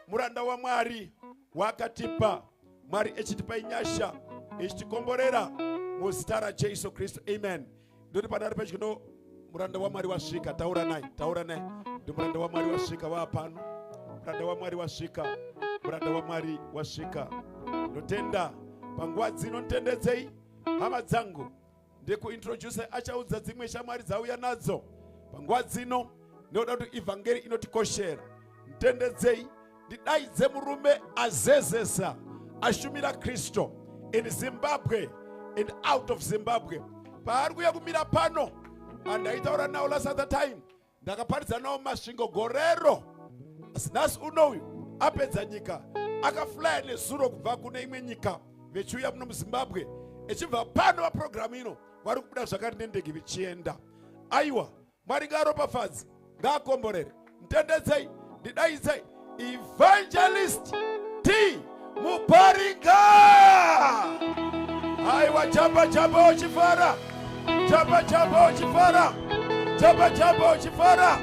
muranda waMwari wakatipa Mwari echitipa inyasha echitikomborera muzita raJesu Kristu, amen. Ndoti padari pedyo no muranda waMwari wasvika, taura naye, taura naye. Ndi muranda waMwari wasvika, waa pano. Muranda waMwari wasvika, muranda waMwari wasvika. Ndotenda panguva dzino, nditendedzei hama dzangu ndikuintroduce, achaudza dzimwe shamwari dzauya nadzo panguva dzino. Ndinoda kuti ivhangeri inotikoshera. Nditendedzei ndidaidze murume azezesa ashumira Kristu in Zimbabwe and out of Zimbabwe. Paari kuya kumira pano, andaitaura nawo last other time, ndakaparidza nawo Masvingo gorero, asi nhasi unouyu apedza nyika, akaflya nezuro kubva kune imwe nyika vechiuya muno muZimbabwe. Echibva pano paprogiramu ino vari kubuda zvakare nendege vechienda. Aiwa, Mwari ngaaropafadze, ngaakomborere. Nditendedzei ndidaidzei Evangelist T Muparinga. Aiwa, jamba jamba uchifara, jamba jamba uchifara, jamba jamba uchifara,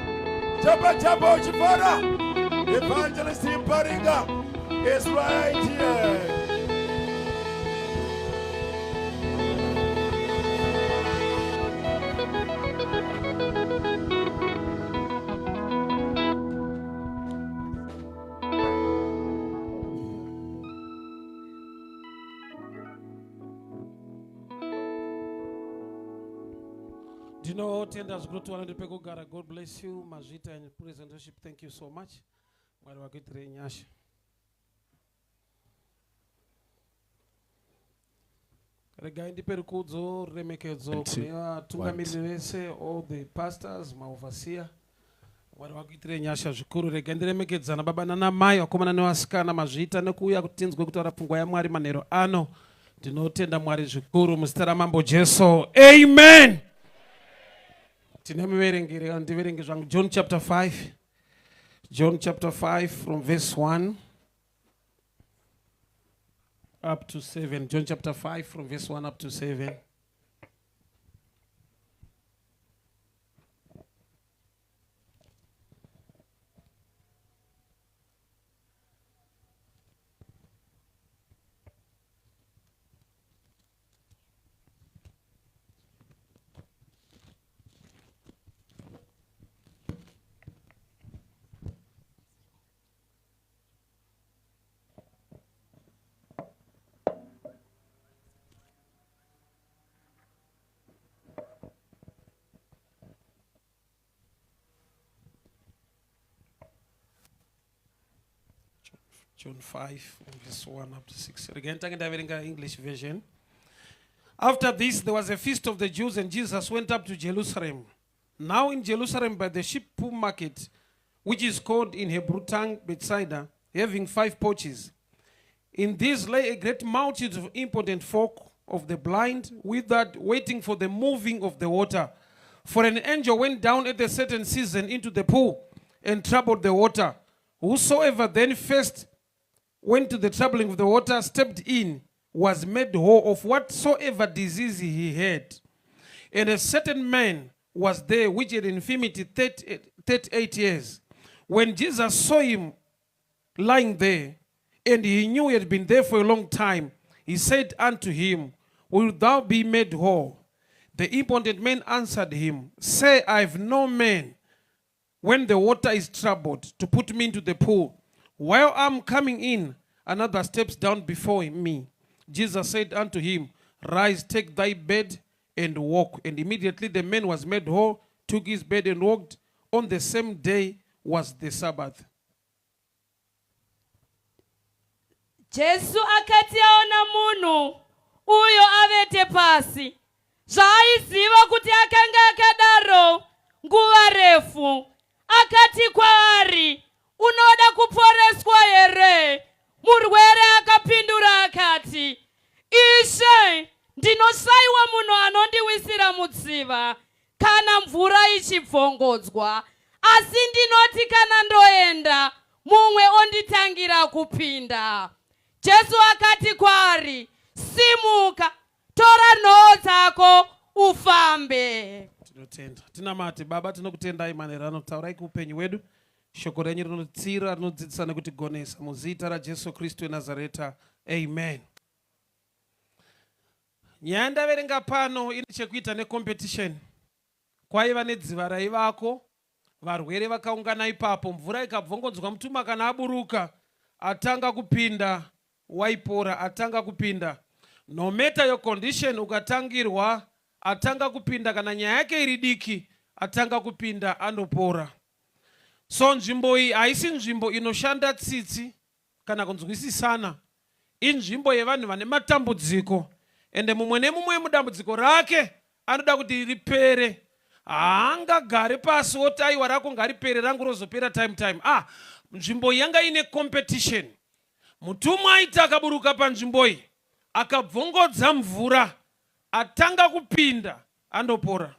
jamba jamba uchifara. Evangelist Muparinga is right here. Ndinotenda zvikuru tiwana ndiri pekugara. God bless you. Mazvita and praise and worship, thank you so much. Mwari vakuitirei nyasha. Regai ndipe rukudzo, ruremekedzo kune vatungamiriri vese, all the pastors, maoverseer. Mwari vakuitirei nyasha zvikuru. Regai ndiremekedzana baba nanamai, vakomana nevasikana. Mazviita nekuuya kuti tinzwe kutaura pfungwa yaMwari manheru ano. Ndinotenda Mwari zvikuru muzita raMambo Jesu, amen. Tine muverengeri, ndiverenge zvangu John chapter 5, John chapter 5 from verse 1 up to 7. John chapter 5 from verse 1 up to 7. John 5, verse 1 up to 6. Again, tange ndaverenga English version. After this, there was a feast of the Jews, and Jesus went up to Jerusalem. Now in Jerusalem, by the sheep pool market, which is called in Hebrew tongue Bethsaida, having 5 porches. In these lay a great multitude of impotent folk, of the blind, withered, waiting for the moving of the water. For an angel went down at a certain season into the pool and troubled the water. Whosoever then first went to the troubling of the water, stepped in, was made whole of whatsoever disease he had. And a certain man was there which had infirmity 38 years. When Jesus saw him lying there, and he knew he had been there for a long time, he said unto him, Wilt thou be made whole? The impotent man answered him, Say, I have no man, when the water is troubled, to put me into the pool. While I'm coming in, another steps down before me. Jesus said unto him, Rise, take thy bed and walk. And immediately the man was made whole, took his bed and walked. On the same day was the Sabbath. Jesu akati aona munhu uyo avete pasi, zvaaiziva kuti akanga akadaro nguva refu, akati kwaari, Unoda kuporeswa here? Murwere akapindura akati, Ishe, ndinoshayiwa munhu anondiwisira mudziva kana mvura ichibvongodzwa, asi ndinoti kana ndoenda, mumwe onditangira kupinda. Jesu akati kwaari, Simuka, tora nhoo dzako ufambe. Tinotenda. Tinamate. Baba, tinokutendai manheru ano, taurai kuupenyu hwedu. Shoko renyu rinotsira, rinodzidzisa nekutigonesa. Muzita raJesu Kristu weNazareta, amen. Nyaya yandaverenga pano ine chekuita necompetition. Kwaiva nedziva raivako, varwere vakaungana ipapo, mvura ikabvongodzwa mutumwa kana aburuka, atanga kupinda waipora, atanga kupinda. No matter your condition, ukatangirwa atanga kupinda, kana nyaya yake iri diki, atanga kupinda anopora. So nzvimbo iyi haisi nzvimbo inoshanda tsitsi kana kunzwisisana. Inzvimbo yevanhu vane matambudziko, ende mumwe nemumwe mudambudziko rake anoda kuti ripere. Haangagare pasi woti aiwa rako ngaripere, rangu rozopera time time. Nzvimbo iyi yanga ine competition. Mutumwa aiti akaburuka panzvimbo iyi akabvongodza mvura, atanga kupinda andopora.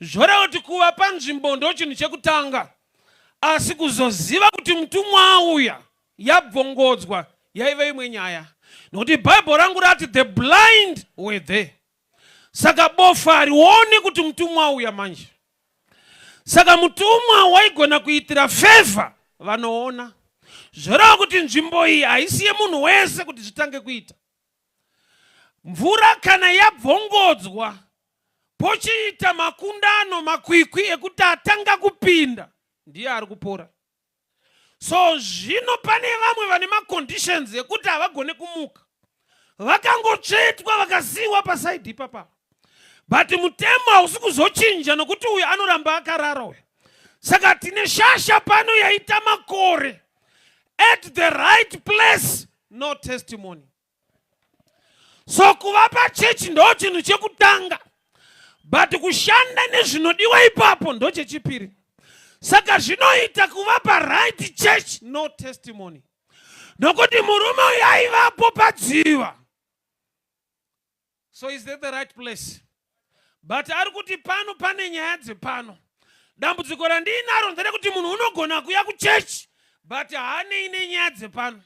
Zvoreva kuti kuva panzvimbo ndo chinhu chekutanga, asi kuzoziva kuti mutumwa auya yabvongodzwa yaive imwe nyaya, nokuti Bhaibheri rangu rati the blind were there. Saka bofu harioni kuti mutumwa auya manje. Saka mutumwa waigona kuitira favor vanoona. Zvoreva kuti nzvimbo iyi haisi yemunhu wese kuti zvitange kuita. Mvura kana yabvongodzwa pochiita makundano, makwikwi ekuti atanga kupinda ndiye ari kupora. So zvino pane vamwe vane maconditions ekuti havagone kumuka, vakangotsvetwa vakasiyiwa pasaidhi ipapa. But mutemo hausi kuzochinja nokuti uyu anoramba akarara uyu. Saka tine shasha pano yaita makore at the right place, no testimony. So kuva pachechi ndo chinhu chekutanga, but kushanda nezvinodiwa ipapo ndo chechipiri. Saka zvinoita kuva paright church, no testimony, nokuti murume uyu aivapo padziva. So is that the right place? But ari kuti pano pane nyaya dzepano. Dambudziko randiinaro nderekuti munhu unogona kuya kuchechi but haanei nenyaya dzepano.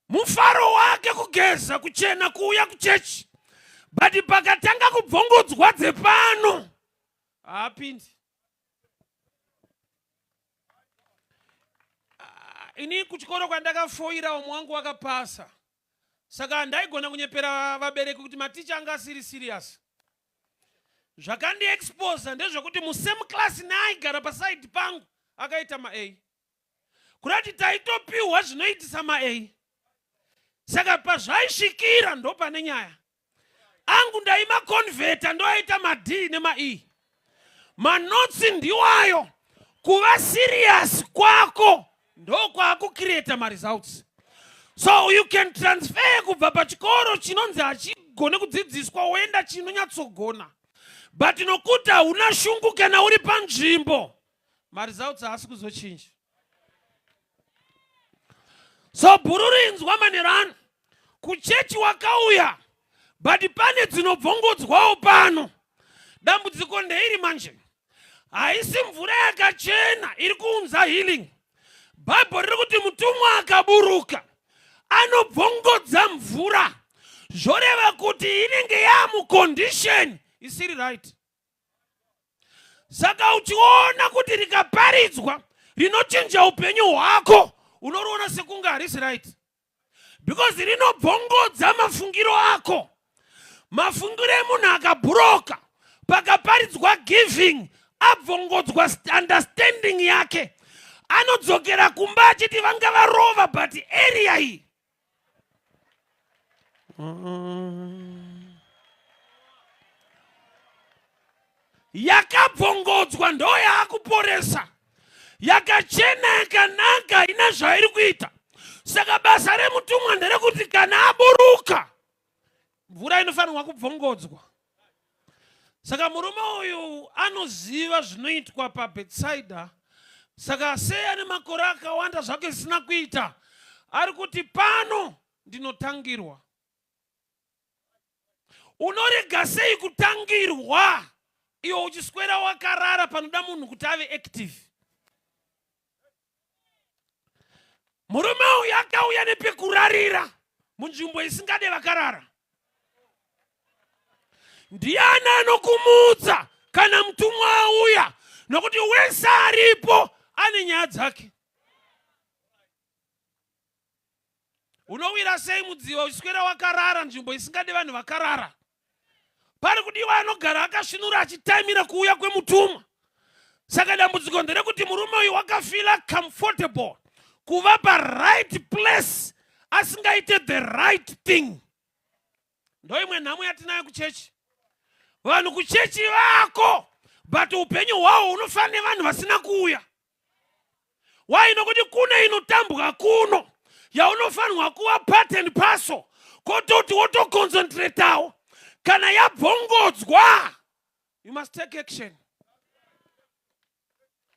Mufaro wake kugeza, kuchena, kuuya kuchechi, but pakatanga kubvongodzwa dzepano haapindi. Ini kuchikoro kwandakafoira umwe wangu wakapasa, saka handaigona kunyepera vabereki kuti maticha anga asiri serious. Zvakandiexposa ndezvekuti musame class neaigara pasaidi pangu akaita maA, kurati taitopiwa zvinoitisa maA. Saka pazvaisvikira ndo pane nyaya angu, ndaimaconverta ndoaita maD nemaE. Manotsi ndiwayo. Kuva serious kwako ndokwakukreata maresults. So you can transfer kubva pachikoro chinonzi hachigone kudzidziswa woenda chinonyatsogona, but nokuti hauna shungu kana uri panzvimbo, maresults haasi kuzochinja. So bhururu inzwa manero ano, kuchechi wakauya, but pane dzinobvongodzwawo pano. Dambudziko ndeiri manje, haisi mvura yakachena iri kuunza healing. Bhaibheri riri kuti mutumwa akaburuka anobvongodza mvura, zvoreva kuti inenge yamucondition isiri right. Saka uchiona kuti rikaparidzwa rinochinja upenyu hwako, unoriona sekunge harisi right, because rinobvongodza mafungiro ako. Mafungiro emunhu akabhuroka pakaparidzwa giving, abvongodzwa understanding yake, anodzokera kumba achiti vanga varova, but area iyi yakabvongodzwa ndo yaakuporesa, yakachena, yakanaka, ina zvairi kuita. Saka basa remutumwa nderekuti kana aburuka, mvura inofanirwa kubvongodzwa. Saka murume uyu anoziva zvinoitwa paBhetsaida. Saka sei ane makore akawanda zvake zvisina kuita, ari kuti pano ndinotangirwa. Unorega sei kutangirwa iwe uchiswera wakarara panoda munhu kuti ave active? Murume uyu akauya nepekurarira munzvimbo isingade vakarara. Ndiani anokumutsa kana mutumwa auya? Nokuti wese aripo ane nyaya dzake. Unowira sei mudziva uchiswera wakarara nzvimbo isingade vanhu vakarara? Pari kudiwa anogara akasvinura achitaimira kuuya kwemutumwa. Saka dambudziko nderekuti murume uyu wakafila comfortable kuva paright place asingaite the right thing. Ndoimwe nhamo yatinayo kuchechi. Vanhu kuchechi vako, but upenyu hwawo hunofanira nevanhu vasina kuuya. Why? Nokuti kune inotambwa kuno yaunofanirwa kuva part and parcel, kototi wotoconcentratawo. Kana yabvongodzwa, you must take action.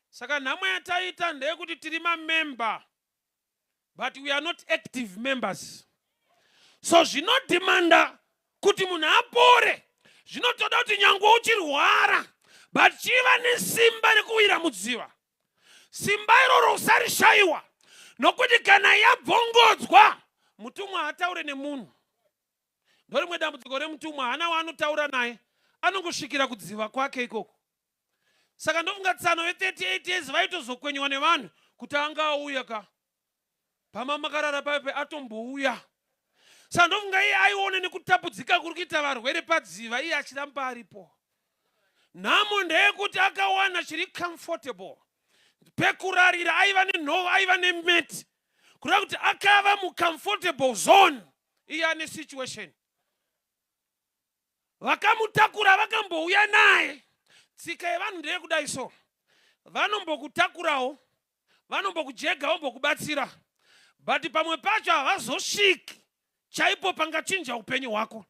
Saka nhamo yataita ndeyekuti tiri mamember, but we are not active members. So zvinodhimanda kuti munhu apore, zvinotoda kuti nyangwe uchirwara, but chiva nesimba rekuwira mudziva. Simba iroro usarishayiwa, nokuti kana yabvongodzwa, mutumwa haataure nemunhu. Ndorimwe dambudziko remutumwa, haana waanotaura naye, anongosvikira kudziva kwake ikoko. Saka ndofunga tsano ve38 years vaitozokwenywa nevanhu kuti anga auya ka pama makarara paipe atombouya. Saka ndofunga iye aione nekutapudzika kuri kuita varwere padziva, iye achiramba aripo. Nhamo ndeyekuti akawana chiri comfortable pekurarira, aiva nenhova, aiva nemeti, kureva kuti akava mucomfortable zone. Iye ane situation, vakamutakura vakambouya naye. Tsika yevanhu ndeyekudai so, vanombokutakurawo, vanombokujega, vombokubatsira, but pamwe pacho havazosviki chaipo pangachinja upenyu hwako,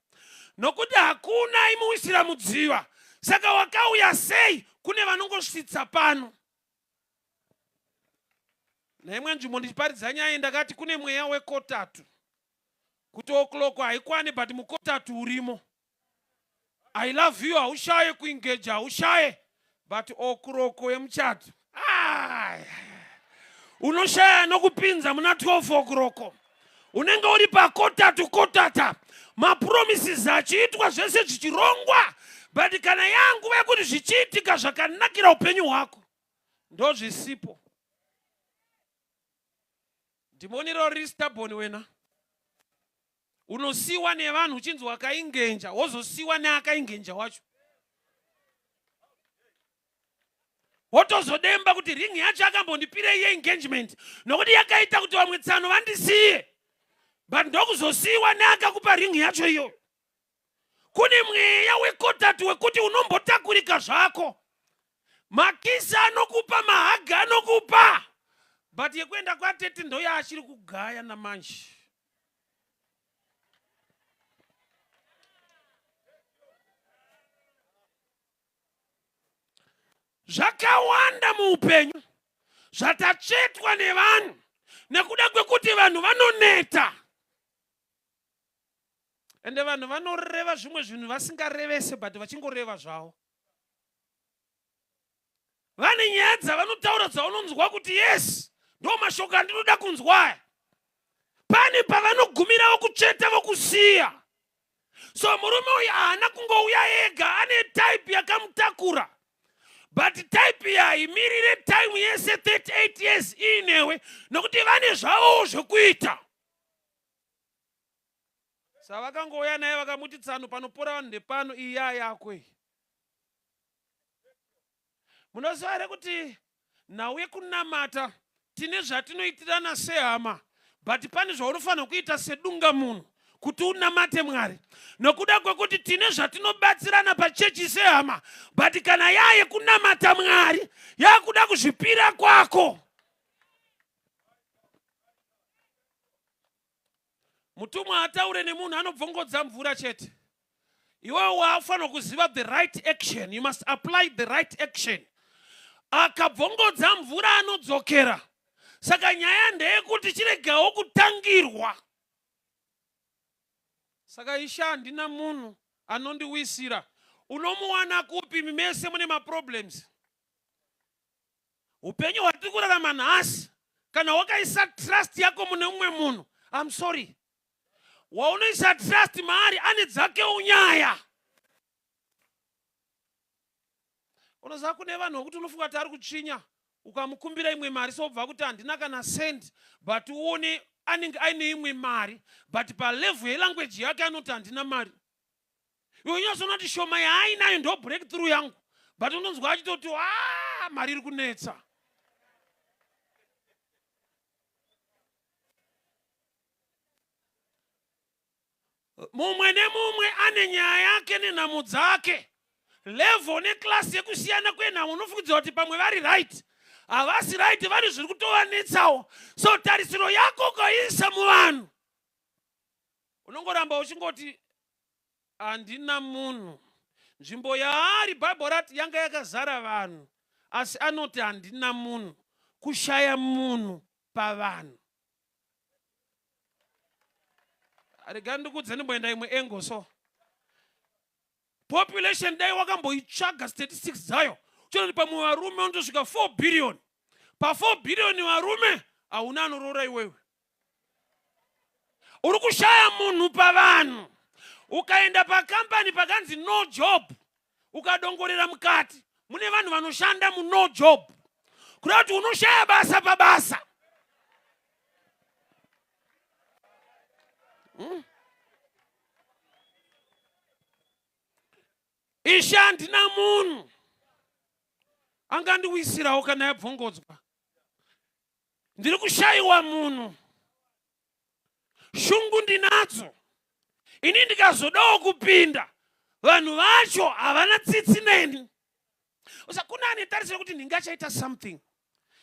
nokuti hakuna imuwisira mudziva. Saka wakauya sei kune vanongosvitsa pano? Naimwe nzvimbo ndichiparidza nyaya ndakati kune mweya wekotatu, kuti o'clock haikwani, but mukotatu urimo. I love you haushaye, kuengeja haushaye, but o'clock yemuchato unoshaya nokupinza muna 12 o'clock. Unenge uri pakotatu kotata, mapromises achiitwa, zvese zvichirongwa, but kana yanguva yekuti zvichiitika zvakanakira upenyu hwako, ndozvisipo. Dhimoni riro riri stubborn wena. Unosiyiwa nevanhu uchinzi wakaingenja, wozosiyiwa neakaingenja wacho, wotozodemba kuti ringi yacho akambondipirei yeengagement, nokuti yakaita kuti vamwe tsano vandisiye, but ndokuzosiyiwa neakakupa ringi yacho iyoyo. Kune mweya wekotatu wekuti unombotakurika zvako, makisi anokupa, mahaga anokupa, but yekuenda kwatete ndoyaachiri kugaya namanje. Zvakawanda muupenyu zvatatsvetwa nevanhu nekuda kwekuti vanhu vanoneta, ende vanhu vanoreva zvimwe zvinhu vasingarevese, but vachingoreva zvavo. Vane nyaya dzavanotaura dzaunonzwa kuti yes, ndo mashoko andinoda kunzwa aya. Pane pavanogumirawo kutsveta vokusiya. So murume uyu haana kungouya ega, ane type yakamutakura, but type yaimirire time yese 38 years iinewe, nokuti vane zvavowo zvekuita. Saka vakangouya naye vakamuti, "Tsano, panopora vanhu ndepano, iyi yaa yako iyi." Munoziva here kuti nhau yekunamata tine zvatinoitirana sehama, but pane zvaunofanira kuita sedunga munhu kuti unamate Mwari, nokuda kwekuti tine zvatinobatsirana pachechi sehama, but kana yaa yekunamata Mwari yakuda kuzvipira kwako. Mutumwa ataure nemunhu anobvongodza mvura chete. Iwewe waafanira kuziva the right action. You must apply the right action. Akabvongodza mvura anodzokera. Saka nyaya ndeyekuti chiregawo kutangirwa. Saka isha, handina munhu anondiwisira. Unomuwana kupi? Mese mune maproblems. Upenyu hwatiri kurarama nhasi, kana wakaisa trust yako mune mumwe munhu, I'm sorry, waunoisa trust maari ane dzakewo nyaya. Unoziva kune vanhu vokuti unofunga kuti ari kutsvinya, ukamukumbira imwe mari sobva kuti handina kana cent, but uone anenge aine imwe mari, but palevel yelanguage yake anoti handina mari. Iwe unyatsoona kuti shoma yaainayo ndo breakthrough yangu, but unonzwa achitoti a mari iri kunetsa. Mumwe nemumwe ane nyaya yake nenhamo dzake, level neclass yekusiyana kwenhamo. Unofungidzira kuti pamwe vari right, havasi right, vari zviri kutovanetsawo. So tarisiro yako ukaisa muvanhu, unongoramba uchingoti handina munhu. Nzvimbo yaari, Bhaibheri rati yanga yakazara vanhu, asi anoti handina munhu. Kushaya munhu pavanhu. Rega ndikudze, ndimboenda imwe engo. So population, dai wakamboitsvaga statistics dzayo, uchinoti pamwe varume unotosvika 4 billion. Pa4 billion varume, hauna anoroora iwewe. Uri kushaya munhu pavanhu. Ukaenda pakambani pakanzi no job, ukadongorera mukati mune vanhu vanoshanda muno job, kureva kuti unoshaya basa pabasa. Ishe, handina munhu angandiwisirawo kana yabvongodzwa. Ndiri kushayiwa munhu. Shungu ndinadzo ini, ndikazodawo kupinda, vanhu vacho havana tsitsi neni. Usa kune ane tarisiro yekuti ndinge achaita something,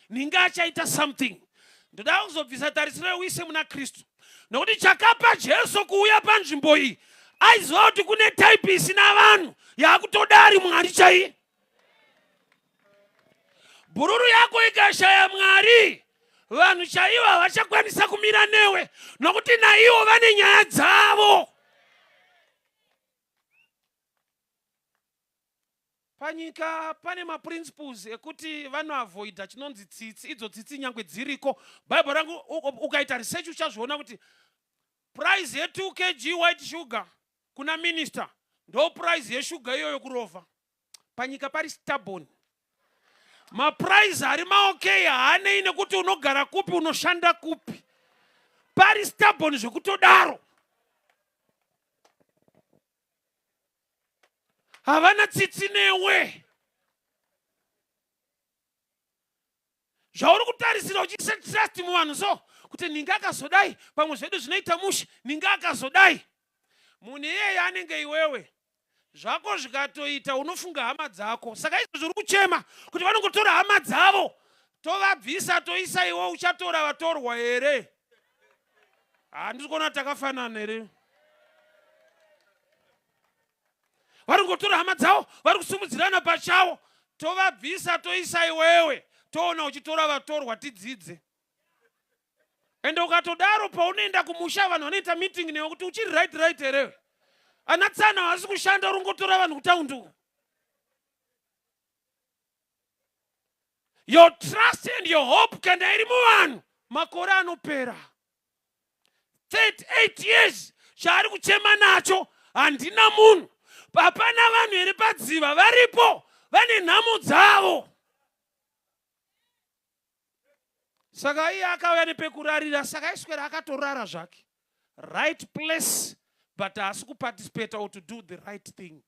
ndinge achaita something. Ndoda kuzobvisa tarisiro yeuise muna Kristu, nokuti chakapa Jesu kuuya panzvimbo iyi, aiziva kuti kune type isina vanhu yaakutodari Mwari chaiye. Bhururu yako ikashaya Mwari, vanhu chaivo havachakwanisa kumira newe, nokuti naivo vane nyaya dzavo. Panyika pane maprinciples ekuti vanoavoida chinonzi tsitsi. Idzo tsitsi nyangwe dziriko, Bhaibheri rangu, ukaita research uchazviona kuti price ye2 kg white sugar kuna minister ndo price yeshuga iyoyo kurovha. Panyika pari stubborn. Maprice ari maokay haanei nekuti unogara kupi, unoshanda kupi. Pari stubborn zvekutodaro. Havana tsitsi newe. Zvauri kutarisira uchiisa trust muvanhu, so kuti ninge akazodai, pamwe zvedu zvinoita mushe, ninge akazodai, munhu iyeye anenge iwewe. Zvako zvikatoita, unofunga hama dzako. Saka izvozvo uri kuchema kuti vanongotora hama dzavo, tovabvisa toisa iwe, uchatora vatorwa here? Handisi kuona takafanana here? Vari kungotora hama dzavo, vari kusumudzirana pachavo, tovabvisa toisa iwewe, toona uchitora vatorwa, tidzidze. Ende ukatodaro, paunoenda kumusha, vanhu vanoita meeting newe kuti uchiri right right here? Ana tsana havasi kushanda, uri kungotora vanhu kutaundi uku. Your trust and your hope kana iri muvanhu, makore anopera. 38 years chaari kuchema nacho, handina munhu. Hapana vanhu here padziva? Varipo, vane nhamo dzavo. Saka iye akauya nepekurarira, saka aiswera akatorara zvake, right place, but haasi kuparticipate or to do the right thing.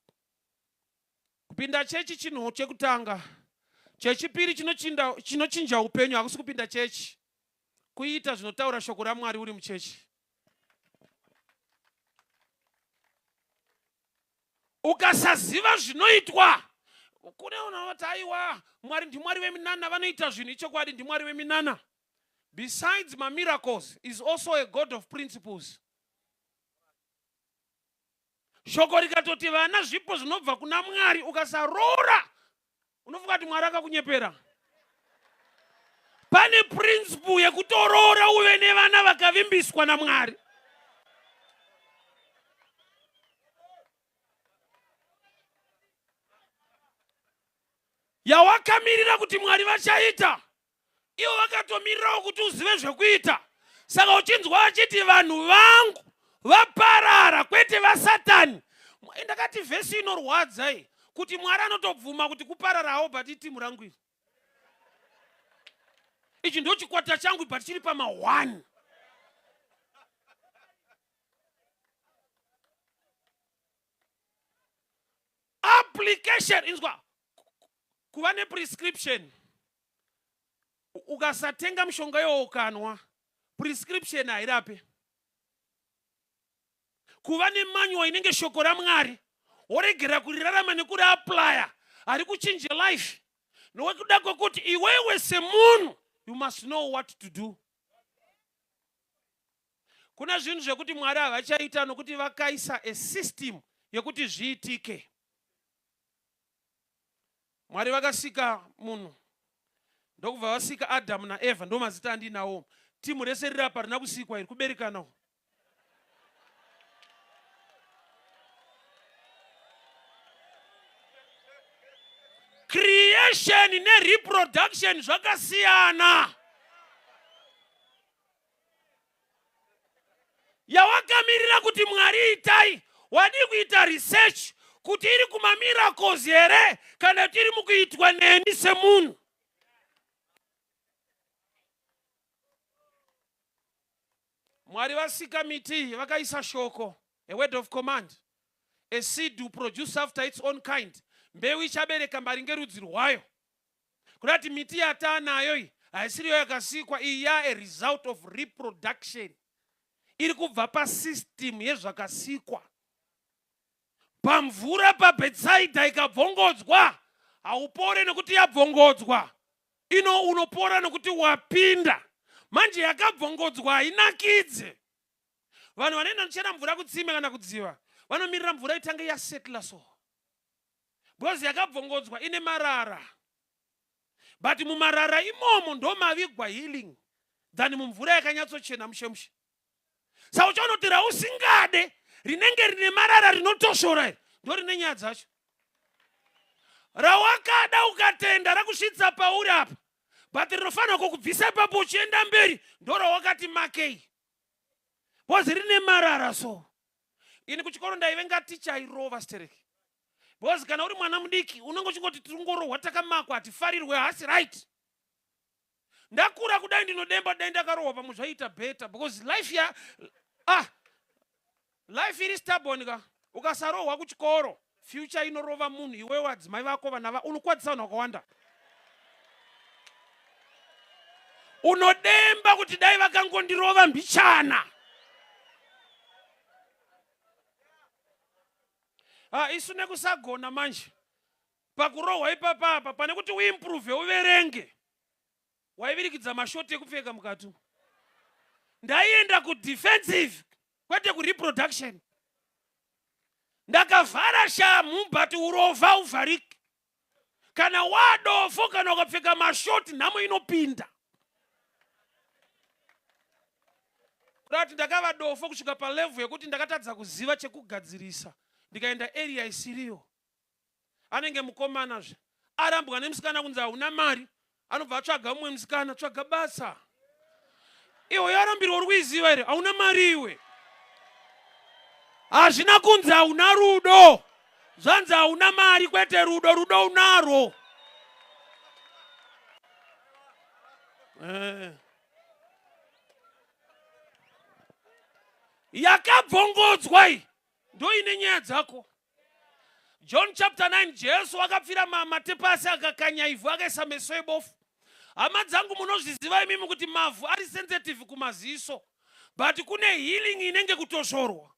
Kupinda chechi chinhu chekutanga. Chechipiri chinochinja upenyu hakusi kupinda chechi, kuita zvinotaura shoko raMwari uri muchechi. Ukasaziva zvinoitwa, kune unoti aiwa, Mwari ndiMwari veminana, vanoita zvinhu. Ichokwadi, ndiMwari veminana. Besides mamiracles, is also a God of principles. Shoko rikatoti vana zvipo zvinobva kuna Mwari, ukasaroora unofunga kuti Mwari akakunyepera. Pane principle yekutoroora uve nevana vakavimbiswa naMwari. Yawakamirira kuti Mwari vachaita, ivo vakatomirirawo kuti uzive zvekuita. Saka uchinzwa vachiti vanhu vangu vaparara, kwete vaSatani. Ndakati vhesi inorwadza iyi. Kuti Mwari anotobvuma kuti kupararawo, but itimu rangu iri. Ichi ndo chikwata changu, but chiri pama1. Application inzwa kuva neprescription. Ukasatenga mushonga iwo ukanwa, prescription hairape. Kuva nemanual inenge shoko raMwari, woregera kurirarama nekuriapplya, hari kuchinje life, nokuda kwekuti iwewe semunhu you must know what to do. Kuna zvinhu zvekuti Mwari havachaita nokuti vakaisa a system yekuti zviitike. Mwari vakasika munhu, ndokubva vasika Adhamu naEvha. Ndo mazita andinawo. Timu rese riri apa rina kusikwa iri kuberekana. Creation nereproduction zvakasiyana. Yawakamirira kuti Mwari itai, wadii kuita research kuti iri kumamiracles here kana kuti iri mukuitwa neni semunhu? Mwari vasika miti, vakaisa shoko, a word of command: a seed will produce after its own kind. Mbeu ichabereka maringe rudzi rwayo. Kuda kuti miti yataanayo iyi haisiriyo yakasikwa iyi, ya a result of reproduction iri kubva pasystem yezvakasikwa. Pamvura paBhetsaidha ikabvongodzwa, haupore nekuti yabvongodzwa ino, unopora nokuti wapinda. Manje yakabvongodzwa hainakidze. Vanhu vanoenda nochera mvura kutsime kana kudziva vanomirira mvura itange yasetla, so because yakabvongodzwa ine marara, but mumarara imomo ndo mavigwa healing than mumvura yakanyatsochena mushe mushe. Saka uchaona kuti rausingade rinenge rine marara rinotoshora iri ndo rine nyaya dzacho. Rawakada ukatenda rakusvitsa pauri apa, but rinofanira kukubvisa ipapo uchienda mberi ndo rawakati makei because rine marara. So ini kuchikoro ndaivenga ticha airova stereki, because kana uri mwana mudiki unenge uchingoti tirongorohwa, takamakwa, hatifarirwe, hasi right. Ndakura kudai ndinodemba, dai ndakarohwa pamwe zvaita better, because life ya life iri stubborn ka. Ukasarohwa kuchikoro, future inorova munhu. Iwewe, adzimai vako, vana va unokwadzisa vanhu vakawanda. Unodemba kuti dai vakangondirova mbichana. Isu nekusagona manje pakurohwa ipapapa, pane kuti uimprove uverenge, waivirikidza mashoti ekupfeka mukati. Ndaienda kudefensive kwete kureproduction. Ndakavhara shamhu, but urovha uvhariki kana wadofo. Kana ukapfeka mashoti, nhamo inopinda. Kuda kuti ndakava dofo kusvika palevel yekuti ndakatadza kuziva chekugadzirisa, ndikaenda area isiriyo. Anenge mukomanazve arambwa nemusikana kunzi hauna mari, anobva atsvaga mumwe musikana. Tsvaga basa iwe, yarambirwa uri kuiziva here? Hauna mari iwe. Hazvina kunzi hauna rudo, zvanzi hauna mari, kwete rudo. Rudo unarwo. Yakabvongodzwa iyi ndo ine nyaya dzako. John chapter 9, Jesu akapfira mate pasi, akakanya ivhu, akaisa meso ebofu. Hama dzangu, munozviziva imimi kuti mavhu ari sensitive kumaziso, but kune healing inenge kutoshorwa.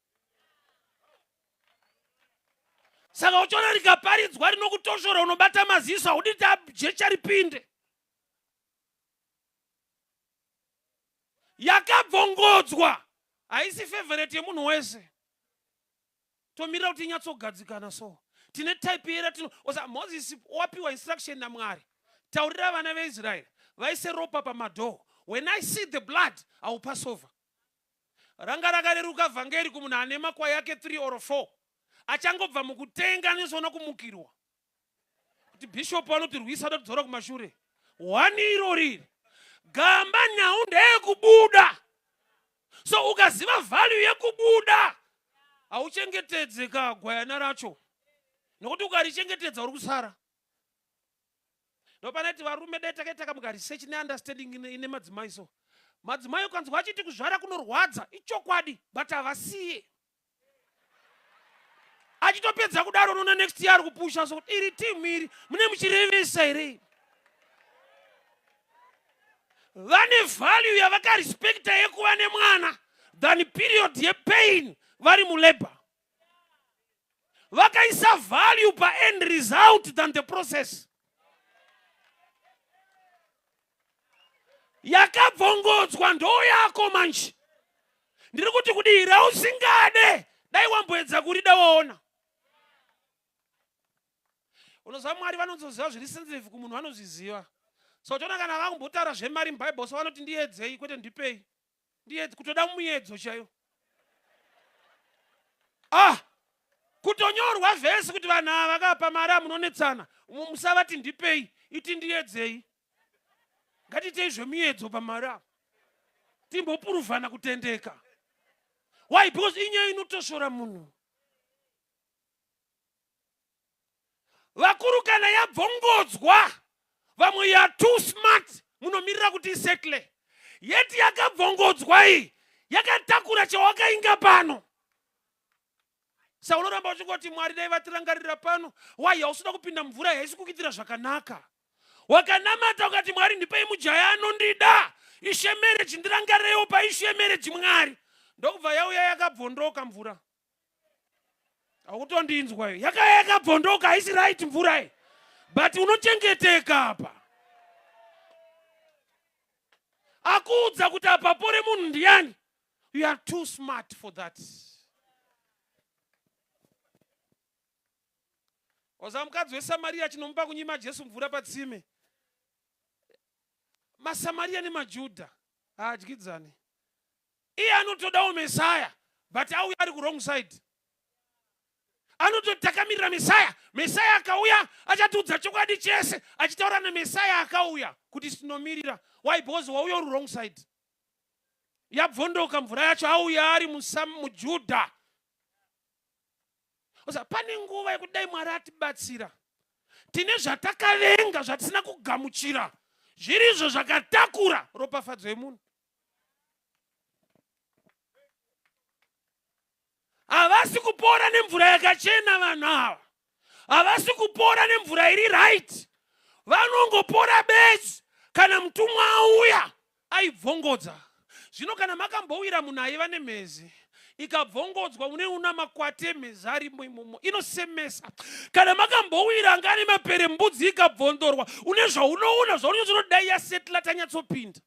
Saka uchiona rikaparidzwa rinokutoshora, unobata maziso, haudi kuti jecha ripinde. Yakabvongodzwa haisi favorite yemunhu wese. Tomirira kuti inyatsogadzikana. So tine type yera tino osa. Moses wapiwa instruction naMwari: taurira vana veIsraeri vaise ropa pamadhoo. When I see the blood, I will pass over. Ranga rakareruka vhangeri kumunhu ane makwai ake 3 or 4 achangobva mukutenga, anozoona kumukirwa kuti bhishopu anotirwisa, anotidzora kumashure. One iro riri gamba, nhau ndeyekubuda. So ukaziva value yekubuda, hauchengetedze kagwayana racho. Nokuti ukarichengetedza uri kusara. Ndopanati varume dai takaita kamuka research neunderstanding ine madzimai so. Madzimai ukanzwa achiti kuzvara kunorwadza, ichokwadi, but havasiye. Achitopedza kudaro unoona next year ari kupusha so kuti iri team iri mune muchirevesa here? Vane value yavakarespecta yekuva nemwana than period yepain vari mulabor. Vakaisa value paend result than the process. Yakabvongodzwa ndo yako manje. Ndiri kuti kudii rausingade dai wamboedza kurida waona. Unoziva Mwari vanozoziva zviri sensitive kumunhu, vanozviziva. So toona kana vakumbotaura zvemari muBible, so vanoti ndiedzei kwete ndipei. Ndiedze, kutoda muedzo chaiyo. Kutonyorwa vhesi kuti vanhu ava vakapa mari amunonetsana, musavati ndipei, iti ndiedzei. Ngatiitei zvemiedzo pamari apa, timbopuruvhana kutendeka. Why? Because inyaya inotosvora munhu. Vakuru kana yabvongodzwa, vamwe ya too smart, munomirira kuti isettle. Yeti yakabvongodzwa iyi yakatakura chawakainga pano. Sa unoramba uchingoti Mwari dai vatirangarira pano. Why? Hausida kupinda mvura haisi kukuitira zvakanaka. Wakanamata ukati Mwari ndipei mujaya anondida, ishe marriage ndirangarirewo paishe marriage Mwari. Ndokubva yauya yakabvondoka mvura. Haukutondinzwa iyo. Yakauya yakabvondoka, haisi right mvura iyi. But unochengeteka apa. Akuudza kuti apa pore munhu ndiani? You are too smart for that. Waza mukadzi weSamaria achinomupa kunyima Jesu mvura patsime. MaSamaria nemaJudha haadyidzani. Iye anotodawo Mesaya, but auya ari kuwrong side. Anototi takamirira Mesaya. Mesaya akauya achatiudza chokwadi chese, achitaura naMesaya akauya kuti tinomirira. Why? Because wauya uri wrong side. Yabvondoka mvura yacho, auya ari muJudha. Osa pane nguva yekuti dai Mwari atibatsira. Tine zvatakavenga zvatisina kugamuchira, zviri izvo zvakatakura ropafadzo yemunhu. Havasi kupora nemvura yakachena vanhu ava. Havasi kupora nemvura iri right. Vanongopora bedzi kana mutumwa auya aibvongodza. Zvino kana makambowira munhu aiva nemhezi ikabvongodzwa, une una makwati emhezi arimo imomo, inosemesa. Kana makambowira anga ane mapere mbudzi ikabvondorwa, une zvaunoona zvaunonyatsoona yasetla tanyatsopinda.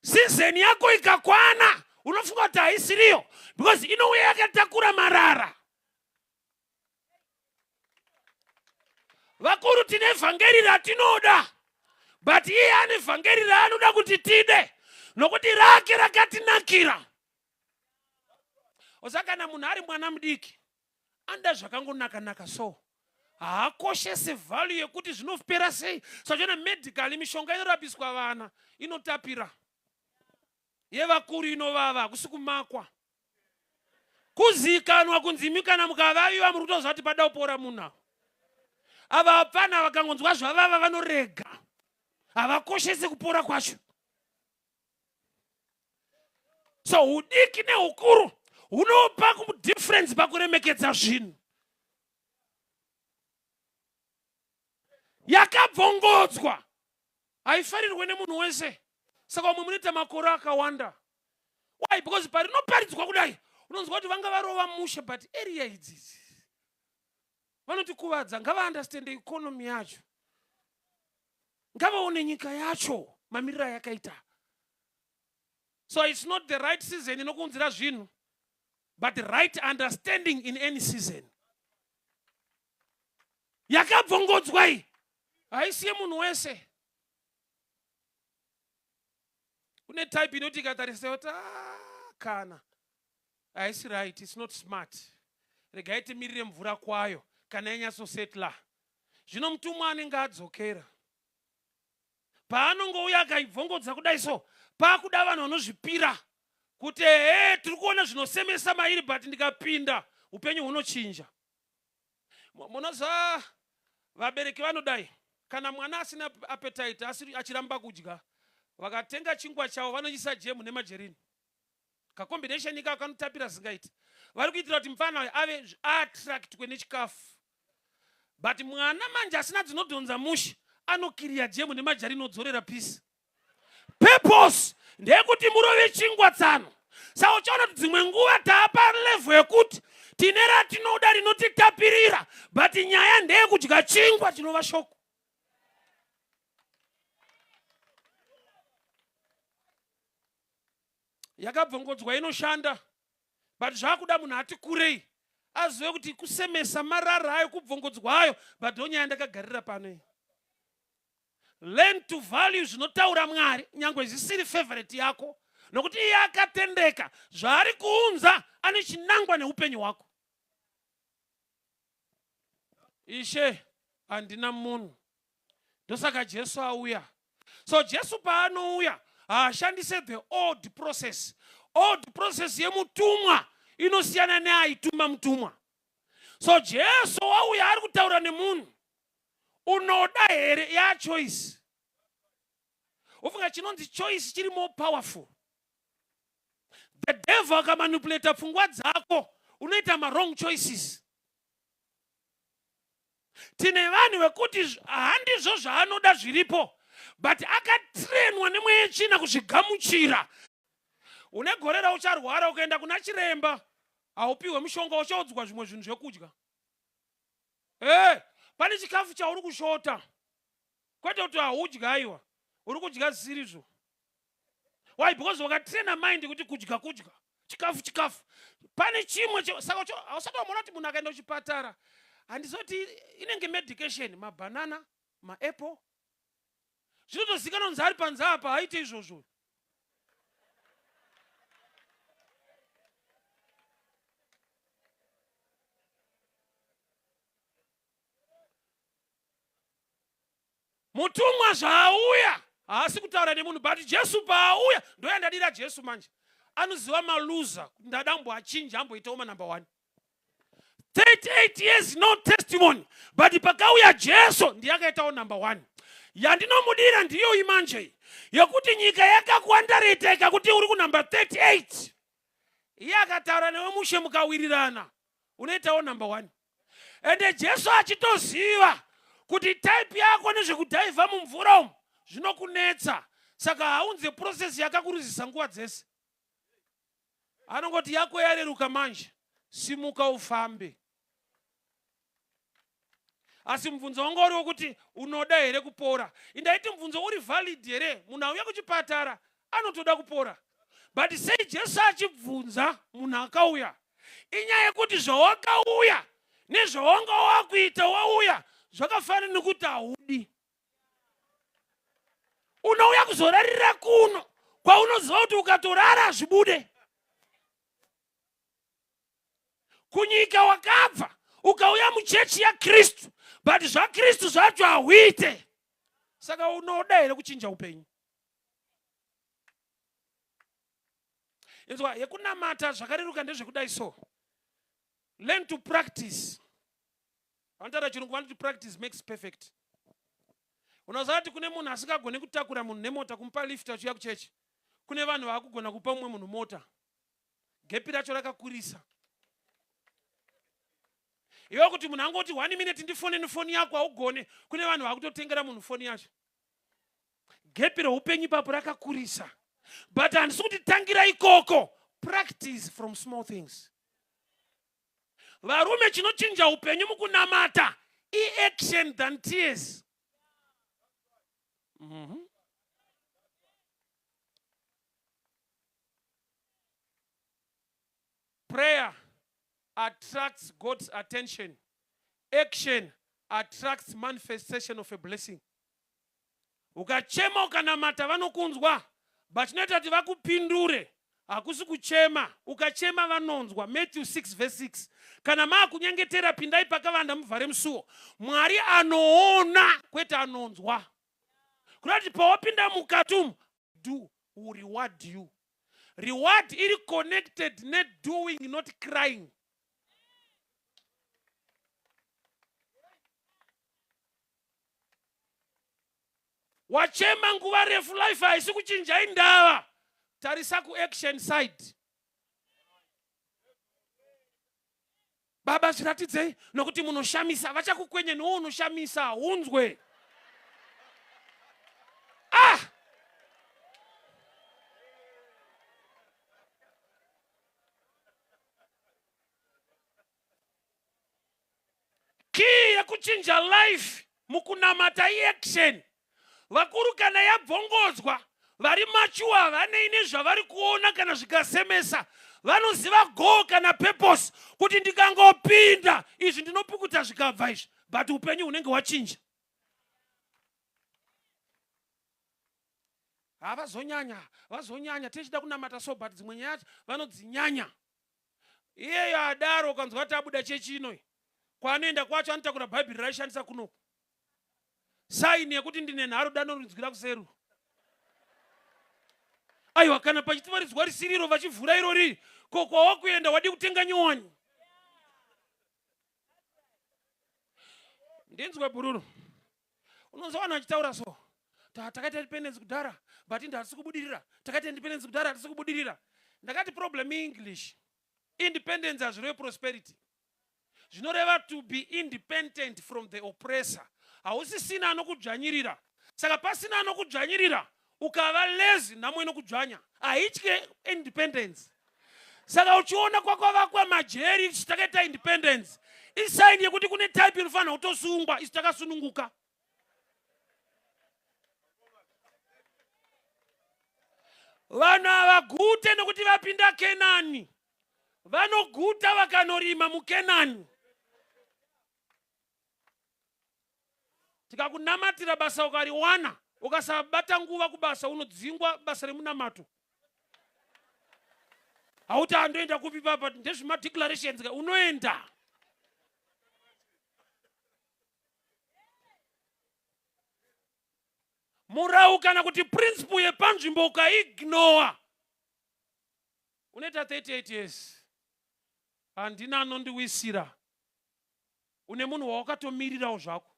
Season yako ikakwana unofunga kuti haisiriyo because inouya yakatakura marara. Vakuru tine vhangeri ratinoda, but iye ane vhangeri raanoda kuti tide nokuti rake rakatinakira. Osa kana munhu ari mwana mudiki anoda zvakangonaka-naka, so haakoshese value yekuti zvinopera sei. Sachona medically mishonga inorapiswa vana inotapira, yevakuru inovava. Hakusi kumakwa, kuzikanwa kunzi imi kana mukavaviwa muri kutoziva kuti pada kupora munhu. Ava ava hapana, vakangonzwa zvavava vanorega, havakoshese kupora kwacho. So hudiki neukuru hunopa difference pakuremekedza zvinhu. Yakabvongodzwa haifarirwe nemunhu wese, saka umwe munoita makore akawanda. Why? Because parinoparidzwa kudai unonzwa kuti vanga varova mushe, but area idzidzi vanotikuvadza. Ngavaunderstand economy yacho, ngavaone nyika yacho mamiriro ayakaita. So it's not the right season inokuunzira zvinhu, but right understanding in any season. Yakabvongodzwa iyi haisiye munhu wese. Kune type inoti ikatarisa yoti, "Ah, kana haisi right, it's not smart, regai timirire mvura kwayo kana yanyatsosetla." Zvino mutumwa anenge adzokera, paanongouya akaibvongodza kudai, so paakuda vanhu vanozvipira kuti ehe, tiri kuona zvinosemesa mairi, but ndikapinda upenyu hunochinja. Munoziva vabereki vanodai kana mwana asina appetite asiri achiramba kudya vakatenga chingwa chavo vanoisa jemu nemajerini kacombination ikako kanotapira zvingaiti vari kuitira kuti mufana uyu ave aattractwe nechikafu but mwana manje asina dzinodhonza mushe anokiriya jemu nemajarini odzorera peace purpose ndeyekuti murove chingwa tsano saka uchaona kuti dzimwe nguva taapa level yekuti tine ratinoda rinotitapirira but nyaya ndeyekudya chingwa chinova shoko yakabvongodzwa inoshanda but zvakuda munhu ati kurei azive kuti kusemesa marara ayo kubvongodzwa ayo but onyaya ndakagarira pano iyi learn to value zvinotaura mwari nyange zvisiri favorite yako nokuti iye akatendeka zvaari kuunza ane chinangwa neupenyu hwako ishe handina munhu ndosaka jesu auya so jesu paanouya haashandise the old process old process yemutumwa inosiyana neaituma mutumwa so jesu wauya ari kutaura nemunhu unoda here ya choice ufunga chinonzi choice chiri more powerful the devil akamanipulata pfungwa dzako unoita mawrong choices tine vanhu vekuti handizvo zvaanoda zviripo but akatrenwa nemweya yetsvina kuzvigamuchira une gore raucharwara ukaenda kuna chiremba haupiwe mushonga uchaudzwa zvimwe zvinhu zvekudya e pane chikafu chauri kushota kwete kuti haudya aiwa uri kudya zisirizvo why because wakatraina mind kuti kudya kudya chikafu chikafu pane chimwe saka hausati wamona kuti munhu akaenda kuchipatara handizoti inenge medication mabanana maapple zvinotozikanwa kunzi ari panze apa haite izvozvo Mutumwa zvaauya haasi kutaura nemunhu but Jesu paauya ndoyandadira Jesu manje anoziva maluza ndada amboachinja amboitawo manumber one 38 years no testimony but pakauya Jesu ndiye akaitawo number one yandinomudira ndiyoyi manje yekuti nyika yakakuandareteka kuti uri kunumber 38 iye akataura newe mushe mukawirirana unoitawo number one ende jesu achitoziva kuti type yako nezvekudhaivha mumvura umu zvinokunetsa saka haunze process yakakuruzisa nguva dzese anongoti yako yareruka manje simuka ufambe asi mubvunzo wanga uri wekuti unoda here kupora indaiti mubvunzo uri valid here munhu auya kuchipatara anotoda kupora but sei jesu achibvunza munhu akauya inyaya yekuti zvawakauya nezvawanga wakuita wauya zvakafanana nekuti haudi unouya kuzorarira kuno kwaunoziva kuti ukatorara hazvibude kunyika wakabva ukauya muchechi yakristu but zvakristu zvacho hauite saka unoda here kuchinja upenyu inzwa yekunamata zvakareruka ndezvekudai so learn to practice vanotaura chirungu vanoti practice makes perfect unoziva kuti kune munhu asingagoni kutakura munhu nemota kumupa lift achiuya kuchechi kune vanhu vaakugona kupa mumwe munhu mota gepi racho rakakurisa iwe kuti munhu angoti one minute ndifone nefoni yako haugone kune vanhu vakutotengera munhu foni yacho gepi reupenyu ipapo rakakurisa but handisi kuti tangira ikoko practice from small things varume chinochinja upenyu mukunamata iaction than tears mm -hmm. Prayer attracts God's attention. Action attracts manifestation of a blessing. Ukachema ukanamata vanokunzwa, but chinoita kuti vakupindure hakusi kuchema. Ukachema vanonzwa. Matthew 6 verse 6. Kana maakunyengetera pindai pakavanda muvhare musuo. Mwari anoona kwete anonzwa. Kuda kuti pawapinda mukati umu do will reward you reward iri connected nedoing not crying. Wachema nguva refu, life haisi kuchinja, indava. Tarisa kuaction side. Baba, zviratidzei nokuti munoshamisa. Vachakukwenye nowo unoshamisa hunzwe. Ah! Key yekuchinja life mukunamata iaction. Vakuru kana yabvongodzwa, vari machuwa havanei nezvavari kuona kana zvikasemesa. Vanoziva goal kana purpose kuti ndikangopinda izvi ndinopukuta zvikabva izvi, but upenyu hunenge hwachinja. Havazonyanya, vazonyanya tichida kunamata so, but dzimwe nyaya vanodzinyanya. Iyeyo adaro, ukanzwa kuti abuda chechi inoyi, kwaanoenda kwacho anotakura bhaibheri raishandisa kunoku, saini yekuti ndine nharo, danorinzwira kuseru. Aiwa, kana pachitivaridzwa risiriro vachivhura irori, ko kwawakuenda wadi kutenga nyowani? Ndinzwe bhururu, unonzwa vanhu vachitaura so, takaita independence kudhara but indi hatisi kubudirira, takaita independence kudhara hatisi kubudirira. Ndakati problem English. Independence hazvireve prosperity, zvinoreva to be independent from the oppressor. Hausisina anokudzvanyirira. Saka pasina anokudzvanyirira, ukava lazy, nhamo inokudzvanya, haitye independence. Saka uchiona kwakavakwa majeri isu takaita independence, isign yekuti kune type inofanira kutosungwa. Isu takasununguka. Vanhu havagute nokuti vapinda Kenani, vanoguta vakanorima muKenani. Tikakunamatira basa ukariwana, ukasabata nguva kubasa unodzingwa basa remunamato. Hauti andoenda kupi papa, ndezvemadeclarations ka, unoenda. Murau kana kuti principle yepanzvimbo ukaignora, unoita 38 years handina anondiwisira. Une munhu wawakatomirirawo zvako,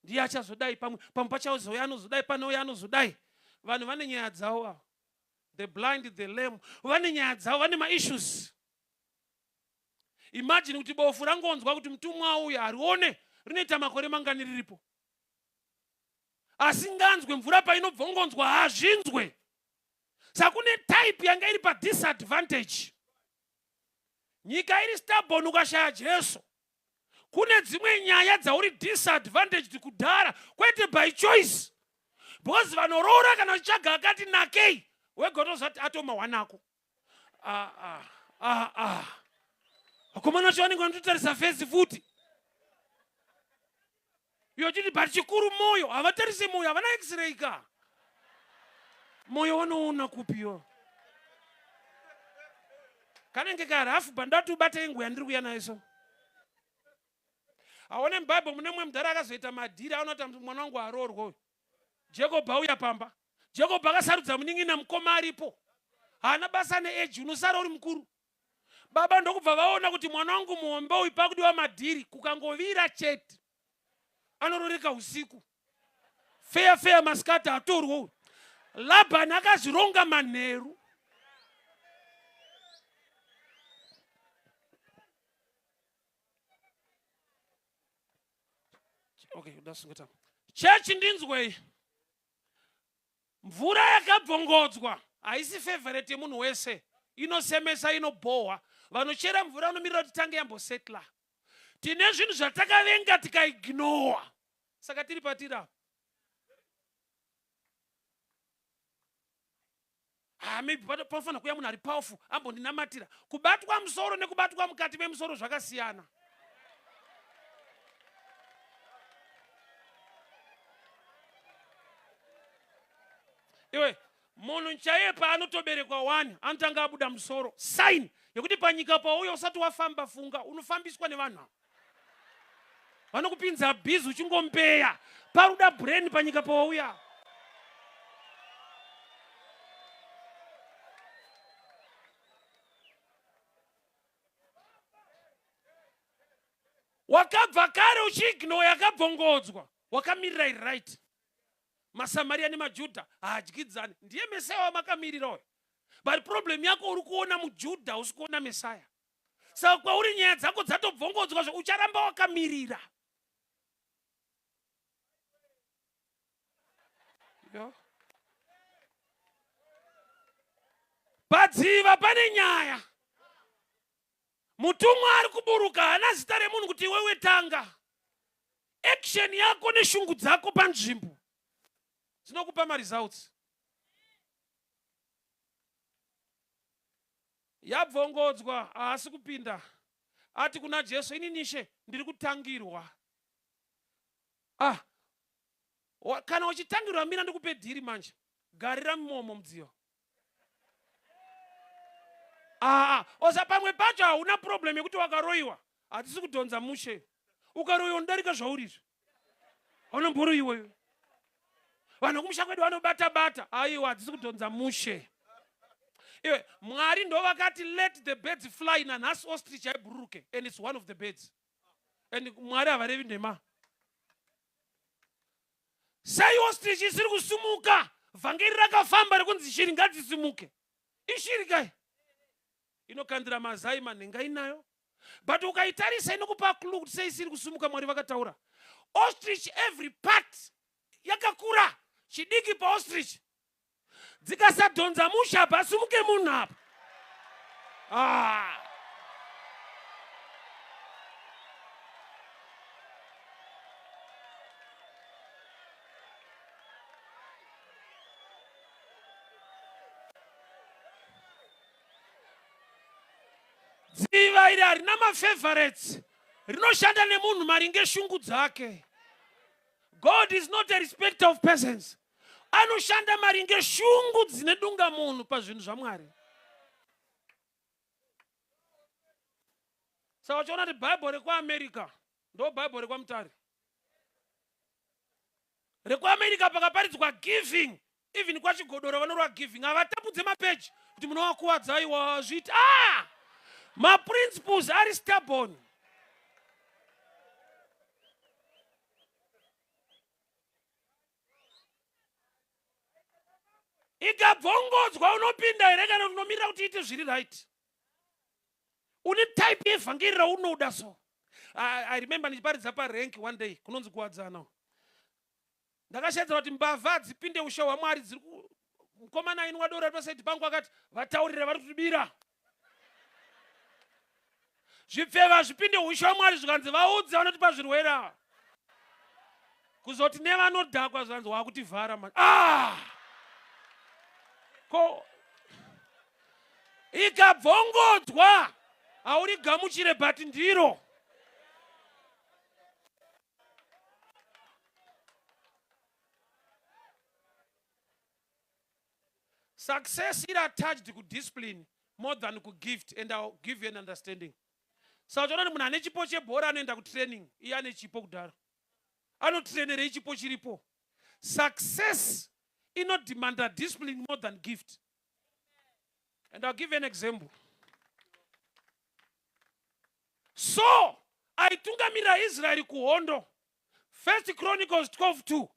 ndiye achazodai, pamwe pamwe pachazouya anozodai, panouya anozodai. Vanhu vane nyaya dzavo ava, the blind, the lame, vane nyaya dzavo, vane maissues. Imagine kuti bofu rangonzwa kuti mutumwa auya, harione, rinoita makore mangani riripo, asinganzwe mvura painobvongonzwa hazvinzwe. Saka kune type yanga iri padisadvantage. Nyika iri stubborn, ukashaya Jesu kune dzimwe nyaya dzauri disadvantaged kudhara, kwete by choice, because vanoroora kana uchitsvaga akati nakei, wega utozati atoma wanako. Ah, ah, ah, ah. Vakomana vacho vanenge vanototarisa face futi iyo chiti, but chikuru moyo. Havatarise moyo, havana x-ray ka. Moyo wanoona kupiyo? Kanenge karafu bandati ubate inguya ndiri kuya nayo. So aone muBhaibheri mune mumwe mudhara akazoita madhiri, aona kuti mwana wangu aroorwa uyu. Jacob auya pamba, Jacob akasarudza munin'ina mukoma aripo. Haana basa neeji, unosara uri mukuru. Baba ndokubva vaona kuti mwana wangu muhombe uyu, pakudiwa madhiri. Kukangovira chete anororeka usiku, feya feya masikati atorwa uyu. Labhani akazvironga manheru. Okay, ndasungeta chechi. Ndinzwei, mvura yakabvongodzwa haisi favorite yemunhu wese, inosemesa, inobhohwa. Vanochera mvura vanomirira kuti tange yambosetla. Tine zvinhu zvatakavenga tikaignowa, saka tiri patiri apa. Ah, maybe panofanira kuuya munhu ari powerful ambondinamatira. Kubatwa musoro nekubatwa mukati memusoro zvakasiyana. Iwe, munhu chaiye paanotoberekwa wani anotanga abuda musoro, sign yekuti panyika pauya usati wafamba, funga unofambiswa nevanhu ava vanokupinza busy uchingombeya paruda brain panyika pawauya. Wakabva kare uchiignore yakabvongodzwa, wakamirira iri right. Masamariya nemaJudha haadyidzani. Ndiye Mesaya wamakamirira uyo. But problem yako uri kuona muJudha, usi kuona Mesaya. Saka kwauri nyaya dzako dzatobvongodzwa zve ucharamba wakamirira. Yo. Padziva pane nyaya. Mutumwa ari kuburuka haana zita remunhu kuti iwewe tanga. Action yako neshungu dzako panzvimbo dzinokupa maresults. Yabvongodzwa haasi kupinda. Ati kuna Jesu, ini nishe ndiri kutangirwa. Ah, kana uchitangirwa mira ndikupe dhiri manje. Garira mumomo mudziyo. Aa, osa pamwe pacho hauna problem yekuti wakaroiwa. Hatisi kudhonza mushe. Ukaroiwa unodarika zvauri izvi. Hauna mboroiwa iwe. Vanhu kumusha kwedu vanobata bata. Aiwa, hatisi kudhonza mushe. Iwe, Mwari ndo vakati let the birds fly nanhasi ostrich haibhururuke and it's one of the birds. And Mwari havarevi nhema. Sei ostrich isiri kusumuka? Vhangeri rakafamba rekunzi shiri ngadzisimuke. Ishiri kai inokandira mazai manhenga inayo, but ukaitarisa inokupa clue kuti sei isiri kusumuka. Mwari vakataura ostrich every part yakakura chidiki paostrich dzikasadhonza musha apa asimuke munhu apa. Ah. Dziva iri harina mafavorites, rinoshanda nemunhu maringe shungu dzake. God is not a respecter of persons. Anoshanda maringe shungu dzine dunga munhu pazvinhu zvaMwari. Saka uchiona kuti Bible rekuAmerica ndo Bible rekwaMutare. RekuAmerica pakaparidzwa giving, even kwaChigodora vanorwa giving, havatapudze mapeji kuti munovakuwadza aiwa zviita. Maprinciples ari stubborn. Ikabvongodzwa unopinda here kana unomirira kuti iite zviri right? Une type yevhangeri raunoda. So I remember ndichiparidza parank one day kunonzi Kuwadzana. Ndakashedzera kuti mbavha hadzipinde ushe hwaMwari. Dziri mukomana ainwa doro ari pasaidi pangu akati vataurire vari kutibira. Zvipfeva zvipinde ushe hwaMwari, zvikanzi vaudze vanotipa zvirwere ava. Kuzoti nevanodhakwa zvanzi wakutivhara manje. Ko ikabvongodzwa haurigamuchire, but ndiro success iri attached kudiscipline more than kugift, and I'll give you an understanding. Saka uchaona kuti munhu ane chipo chebhora anoenda kutraining, iye ane chipo kudhara anotrainerei chipo chiripo. Success inodemanda discipline more than gift, and I'll give you an example. So aitungamirira Israeri kuhondo, First Chronicles 12:2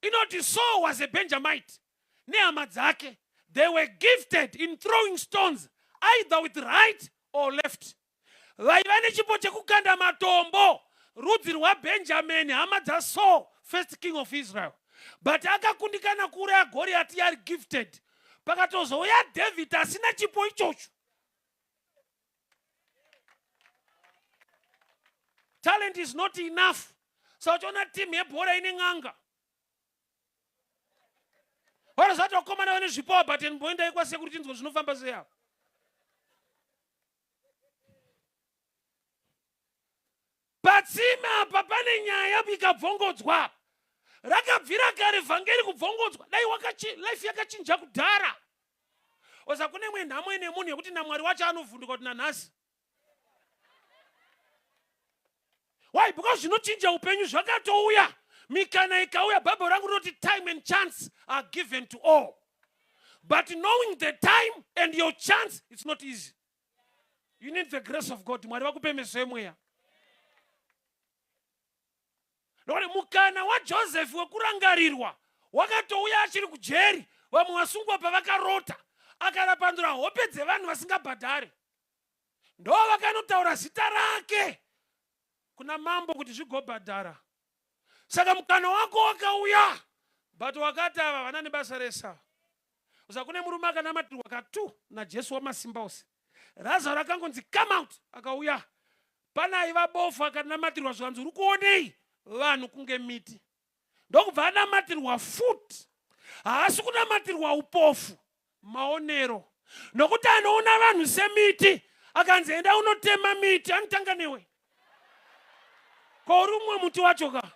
inoti Saul was a Benjamite nehama dzake. They were gifted in throwing stones either with right or left. Vaiva nechipo chekukanda matombo, rudzi rwaBenjamin, hama dzaSaul, first king of Israel. But akakundikana kuuraya Goriati yari gifted. Pakatozouya David asina chipo ichocho. Talent is not enough. So uchiona team yebhora ine n'anga, vanozati vakomana vane zvipo, but mboendai kwasekuru tinzwe zvinofamba sei apa. Patsime apa pane nyaya ikabvongodzwa. Rakabvira kare vhangeri kubvongodzwa. Dai life yakachinja kudhara. Oza kune imwe nhamo ine munhu yekuti naMwari wacho anovhunduka kuti nanhasi. Why? Because zvinochinja upenyu zvakatouya. Mikana ikauya, Bible rangu rinoti time and chance are given to all. But knowing the time and your chance, it's not easy. You need the grace of God. Mwari vakupe meso emweya. Nokuti mukana waJoseph wekurangarirwa Wakatouya achiri kujeri, vamwe vasungwa pavakarota, akarapandura hope dzevanhu vasingabhadhare. Ndo vakanotaura zita rake kuna mambo kuti zvigobhadhara. Saka mukana wako wakauya, but wakati ava vana nebasa rese ava. Saka kune murume akanamatirwa katu naJesu wamasimba ose. Razaro akangonzi come out, akauya. Pane aiva bofu akanamatirwa zvikanzi uri kuonei vanhu kunge miti. Ndokubva anamatirwa futi. Haasi kunamatirwa upofu, maonero. Nokuti anoona vanhu semiti, akanzi enda unotema miti, anotanga newe. Ko uri umwe muti wacho ka?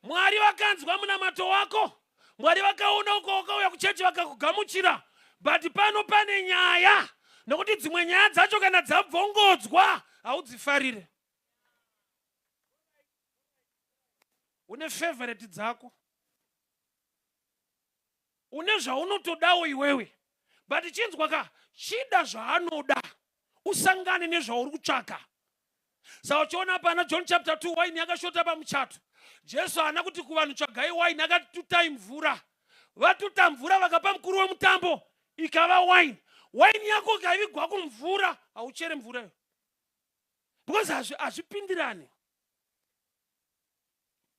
Mwari vakanzwa munamato wako, Mwari vakaona uko wakauya kuchechi vakakugamuchira, but pano pane nyaya, nokuti dzimwe nyaya dzacho kana dzabvongodzwa haudzifarire. Une favorite dzako, une zvaunotodawo iwewe, but chinzwa ka, chida zvaanoda usangane nezvauri kutsvaka. Saka uchiona pana John chapter 2 waini yakashota pamuchato. Jesu haana kuti kuvanhu tsvagai waini, akati tutai mvura. Vatuta mvura vakapa mukuru wemutambo ikava waini. Waini yako ikaivigwa kumvura hauchere mvura iyo, because hazvipindirani.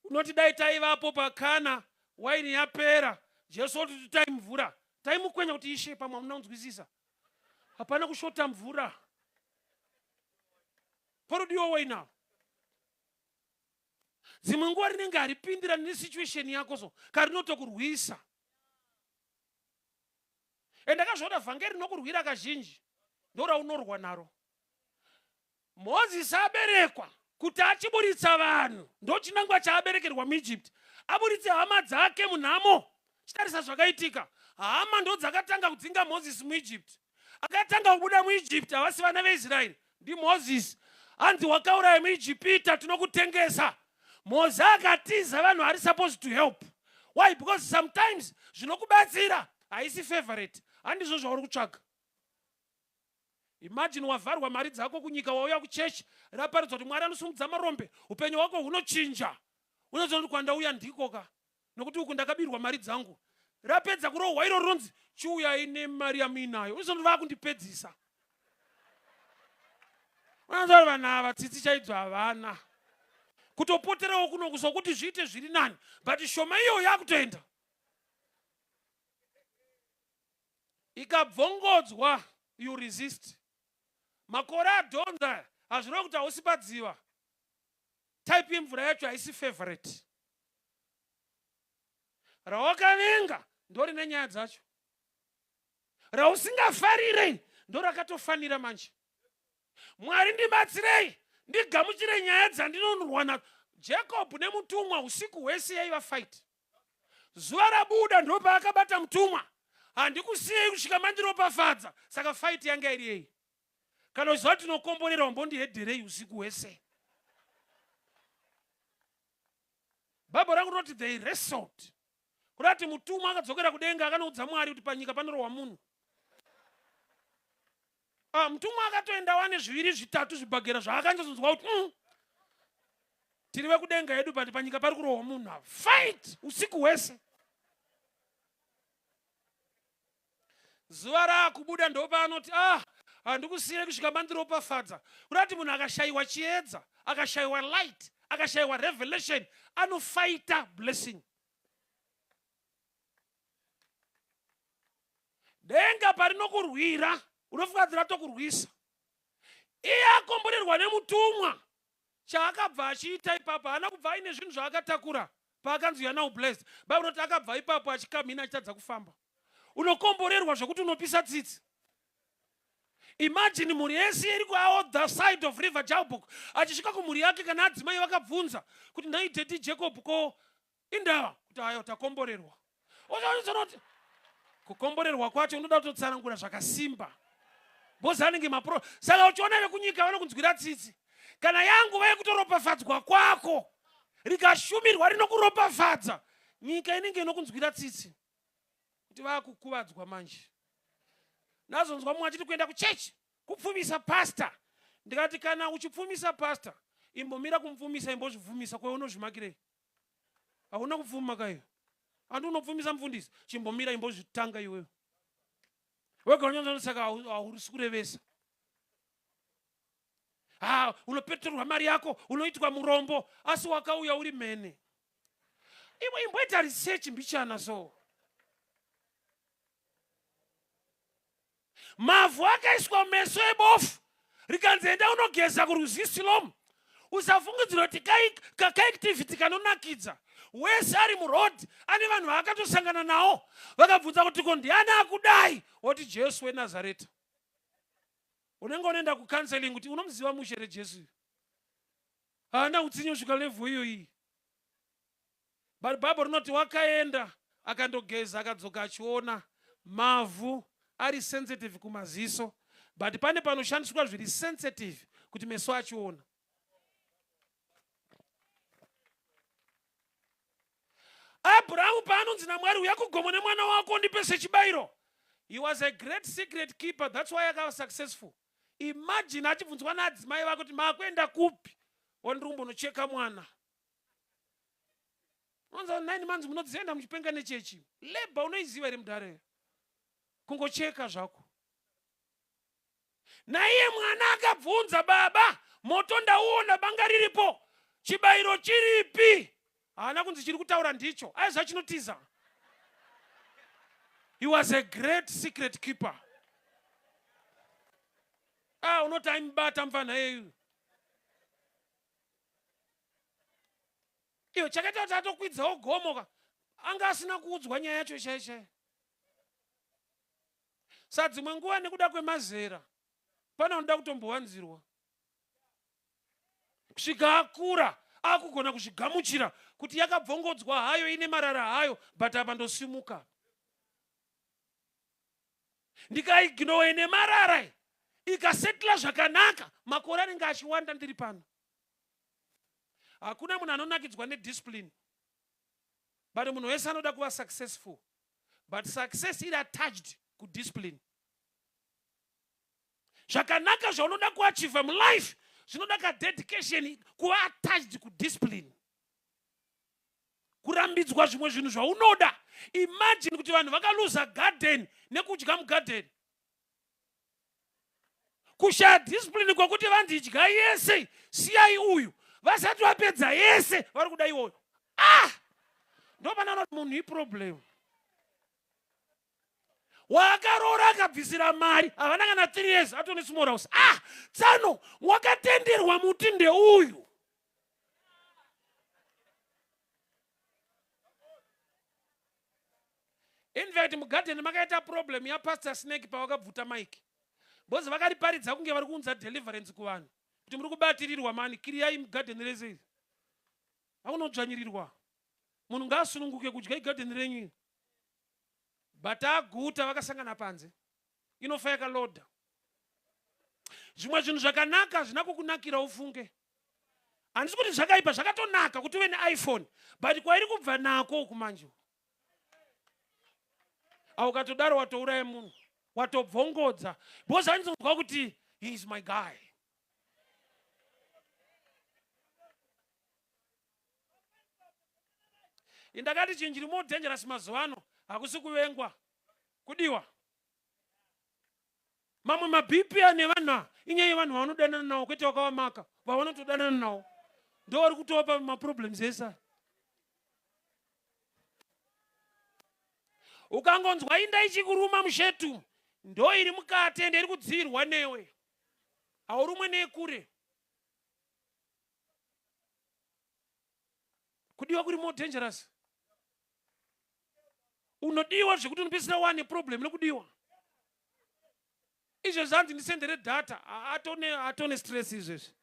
Unoti dai taivapo pakana waini yapera, Jesu oti tutai mvura, taimukwenya kuti ishe pamwe hamuna kunzwisisa, hapana kushota mvura, parudiwa waini avo. Dzimwe nguva rinenge haripindirani nesituation yako, so karinotokurwisa. And ndakazviona vhangeri rinokurwira kazhinji ndoraunorwa naro. Mozisi aberekwa kuti achiburitsa vanhu, ndochinangwa chaaberekerwa muEgypt, aburitse hama dzake munhamo. Chitarisa zvakaitika, hama ndodzakatanga kudzinga Mozisi muEgypt. Akatanga kubuda muEgypt havasi vana veIsraeri, ndiMozisi. Hanzi wakauraya muEgypita, tinokutengesa. Mozisi akatiza, vanhu ari supposed to help. Why? Because sometimes zvinokubatsira haisi favorite, handizvo zvauri kutsvaga. Imagine wavharwa mari dzako kunyika, wauya kuchechi, raparidzwa kuti Mwari anosimudza marombe, upenyu hwako hunochinja. Unozoona kuti kwandauya ndiko ka, nokuti uku ndakabirwa mari dzangu. Rapedza kurohwa iro rinonzi chiuyai nemari yamuinayo. Unozoona kuti vakundipedzisa. Unozoona vanhu ava tsitsi chaidzo havana. Kutopoterawo kunoku sokuti zviite zviri nani, but shoma iyo yakutoenda. Ikabvongodzwa, you resist. Makore adhonza hazvireve kuti hausi padziva. Type yemvura yacho haisi favorite. Rawakavenga ndorine nyaya dzacho. Rausingafarire ndorakatofanira manje. Mwari ndibatsirei ndigamuchire nyaya dzandinorwa nadzo. Jacob nemutumwa usiku hwese yaiva fight. Zuva rabuda ndopaakabata mutumwa, handikusiyei kusvika mandiropafadza. Saka fight yanga iri yei? Kana uchiziva kuti tinokomborera, wambondihedherei usiku hwese? Bible rangu rinoti they wrestled. Kuda kuti mutumwa akadzokera kudenga akanoudza Mwari kuti panyika panorohwa munhu. Mutumwa akatoenda wane zviviri zvitatu zvibhagera zvaakanyatsodzwa kuti tiri vekudenga yedu, but panyika pari kurohwa munhu ava. Fight usiku hwese. Zuva raakubuda ndopaanoti handikusiyei kusvika mandiropafadza. Kuda kuti munhu akashayiwa chiedza, akashayiwa light, akashayiwa revelation, anofighta blessing. Denga parinokurwira unofunga kuti ratokurwisa. Iye akomborerwa nemutumwa, chaakabva achiita ipapo haana kubva aine zvinhu zvaakatakura paakanzi you are now blessed. Bible rinoti akabva ipapo achikamhina achitadza kufamba. Unokomborerwa zvekuti unopisa tsitsi. Imagine mhuri yese iri kuother side of river Jabbok, achisvika kumhuri yake, kana adzimai vakabvunza kuti nhai daddy Jacob ko indava kuti ayo takomborerwa. Unozoona kuti kukomborerwa kwacho unoda kutotsanangura zvakasimba, because anenge mapro. Saka uchiona vekunyika vanokunzwira tsitsi, kana yanguva yekutoropafadzwa kwako rikashumirwa rinokuropafadza, nyika inenge inokunzwira tsitsi kuti vakukuvadzwa manje. Ndazonzwa mumwe achiti kuenda kuchechi kupfumisa pastor. Ndikati kana uchipfumisa pastor, imbomira kumupfumisa, imbozvipfumisa kwewe unozvimakirei? Hauna kupfuma kaiyo. Andi unopfumisa mufundisi, chimbomira imbozvitanga iwewe. Wega unyanzwa saka hausi kurevesa. Ha, unopeturwa mari yako, unoitwa murombo, asi wakauya uri mhene. Iwe imboita research mbichana so. Mavhu akaiswa mumeso ebofu rikanzi enda unogeza kurwizi Silomu. Usafungidzira kuti kaactivity kanonakidza. Wese ari muroad ane vanhu vaakatosangana nawo vakabvunza kuti ko ndiani akudai, woti Jesu weNazareta. Unenge unoenda kucounseling kuti unomuziva mushe here Jesu? Haana utsinye kusvika level iyoyi. But Bible rinoti wakaenda akandogeza akadzoka achiona mavhu ari sensitive kumaziso, but pane panoshandiswa zviri sensitive kuti meso achiona. Abrahamu paanonzi naMwari uya kugomo nemwana wako ndipe sechibayiro, he was a great secret keeper, that's why akava successful. Imagine achibvunzwa naadzimai vake kuti maakuenda kupi, wandiri kumbonocheka mwana. Unonza 9 months munodzienda muchipenga nechechi. Labor unoiziva here mudhara? Kungocheka zvako. Naiye mwana akabvunza baba, moto ndauona banga riripo, chibayiro chiripi? Haana kunzi chiri kutaura ndicho, aiziva chinotiza. He was a great secret keeper. Ah, unoti aimubata mfana iyeyu. Iyo chakaita kuti atokwidzawo gomo ka, anga asina kuudzwa nyaya yacho chaiyo chaiyo. Sa dzimwe nguva nekuda kwemazera pane unoda kutombowanzirwa kusvika akura akugona kuzvigamuchira kuti yakabvongodzwa hayo ine marara hayo, but apa ndosimuka ndikaignowe nemarara ikasetla zvakanaka, makore anenge achiwanda ndiri pano. Hakuna munhu anonakidzwa nediscipline, but munhu wese anoda kuva successful, but success iri attached kudiscipline. Zvakanaka zvaunoda kuachieve mulife zvinoda kadedication, kuva attached kudiscipline, kurambidzwa zvimwe zvinhu zvaunoda. Imagine kuti vanhu vakaluza garden nekudya mugarden, kushaya discipline kwekuti vanzi idya yese, siyai uyu, vasati vapedza yese vari kuda iwoyo. Ah, ndopana munhu iproblem. Wakaroora akabvisira mari, havana kana 3 years atone small house. Ah, tsano wakatenderwa muti ndeuyu. In fact mugadheni makaita problem yapastor Snake pavakabvuta mike, because vakariparidza kunge vari kuunza deliverance kuvanhu kuti muri kubatirirwa mani, kiriyai mugadheni rese iri, akunodzvanyirirwa munhu ngaasununguke kudya igadheni renyu iri. But aguta vakasangana panze, inofa yakaloda. Zvimwe zvinhu zvakanaka hazvina kukunakira ufunge. Handisi kuti zvakaipa, zvakatonaka kuti uve neiPhone, but kwairi kubva nako uku manje, aukatodaro watouraya munhu, watobvongodza, because anizonzwa kuti he is my guy. Indakati chinhu chiri more dangerous mazuva ano hakusi kuvengwa, kudiwa. Mamwe maBP ane vanhu inyaya yevanhu vavanodanana nawo, kwete vakavamaka, vavanotodanana nawo ndo vari kutopa maproblems ese. Ukangonzwa inda ichikuruma mushetu, ndo iri mukati ende iri kudziirwa newe, haurumwe nekure. Kudiwa kuri more dangerous. Unodiwa zvekuti unopedzisira wane problem nekudiwa. Izvezvi hanzi ndisendere data, atone stress izvezvi.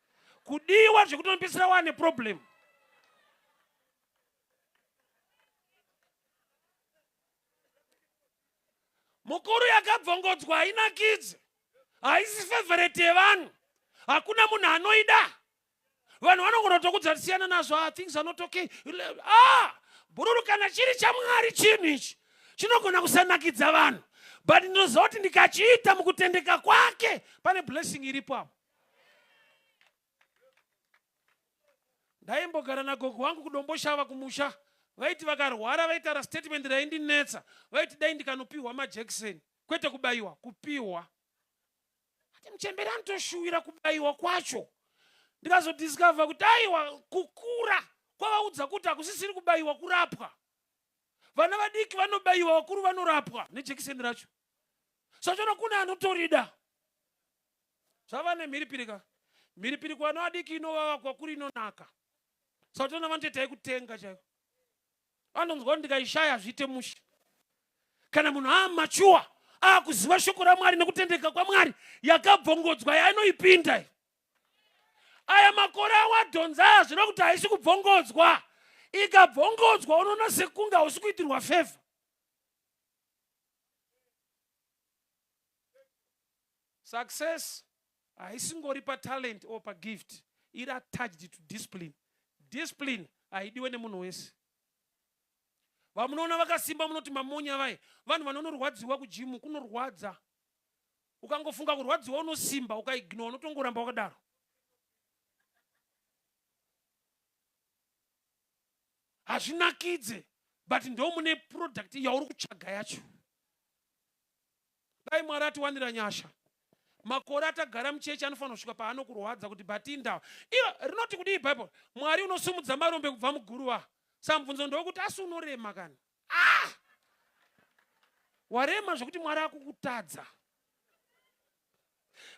Kudiwa zvekuti unopedzisira wane problem. Mukuru yakabvongodzwa hainakidzi, haisi favorite yevanhu, hakuna munhu anoida. Vanhu vanogona kutokudza siyana nazvo, ah, things are not okay. Ah, bhururu kana chiri chaMwari chinhu ichi chinogona kusanakidza vanhu, But ndinoziva kuti ndikachiita mukutendeka kwake pane blessing iripo apo. Ndaimbogara nagogo wangu kuDomboshava kumusha. Vaiti vakarwara vaitaura statement raindinetsa. Vaiti dai ndikanopiwa majekiseni, kwete kubayiwa, kupiwa. Ati muchembere anotoshuwira kubayiwa kwacho. Ndikazodiscover kuti aiwa, kukura kwavaudza kuti hakusisiri kubayiwa, kurapwa. Vana vadiki vanobayiwa, vakuru vanorapwa nejekiseni racho. Sachona kune anotorida. Zvava nemhiripiri ka. Mhiripiri kuvana vadiki inovava, kwakuri inonaka. Sachona vanotoita yekutenga chaiko. Vanonzwa kuti ndikaishaya zviite mushe. Kana munhu amachuwa akuziva shoko raMwari nekutendeka kwaMwari, yakabvongodzwa yaanoipinda. Aya makore awadhonza aya zvino kuti haisi kubvongodzwa. Ikabvongodzwa unoona sekunge hausi kuitirwa favor. Success haisingori patalent or pagift, iri attached to discipline. Discipline haidiwe nemunhu wese. Vamunoona vakasimba munoti mamonya vaye, vanhu vanonorwadziwa kujimu kunorwadza. Ukangofunga kurwadziwa unosimba, ukaignore unotongoramba wakadaro. Hazvinakidze, but ndo mune product yauri kutsvaga yacho. Dai Mwari atiwanira nyasha. Makore atagara muchechi anofanira kusvika paanokurwadza kuti batinda. Iyo rinoti kudii Bible? Mwari unosumudza marombe kubva muguruva. Samubvunzo ndokuti asi unorema kani? Ah! Warema zvekuti Mwari akukutadza.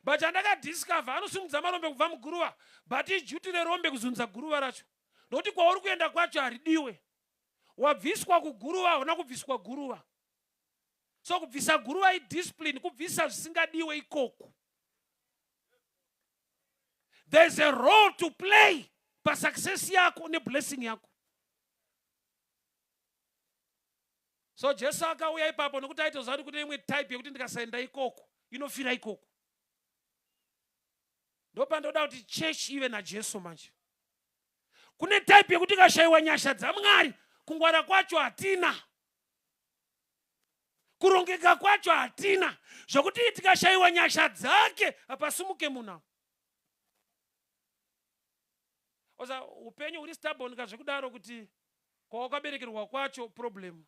But andakadiscover anosumudza marombe kubva muguruva, but ijuti rerombe kuzunza guruva racho. Nokuti kwauri kuenda kwacho haridiwe. Wabviswa kuguruva, hauna kubviswa guruva. So kubvisa guruva idiscipline, kubvisa zvisingadiwe ikoko. There's a role to play pasuccess yako neblessing yako. So Jesu akauya ipapo nokuti aitoziva kuti kune imwe type yekuti ndikasaenda ikoko inofira ikoko. Ndopandoda kuti church ive naJesu manje. Kune type yekuti ikashayiwa nyasha dzaMwari, kungwara kwacho hatina, kurongeka kwacho hatina, zvokuti tikashayiwa nyasha dzake hapasimuke munhu. Oza upenyu huri stubborn kazvekudaro kuti kwawakaberekerwa kwacho problem.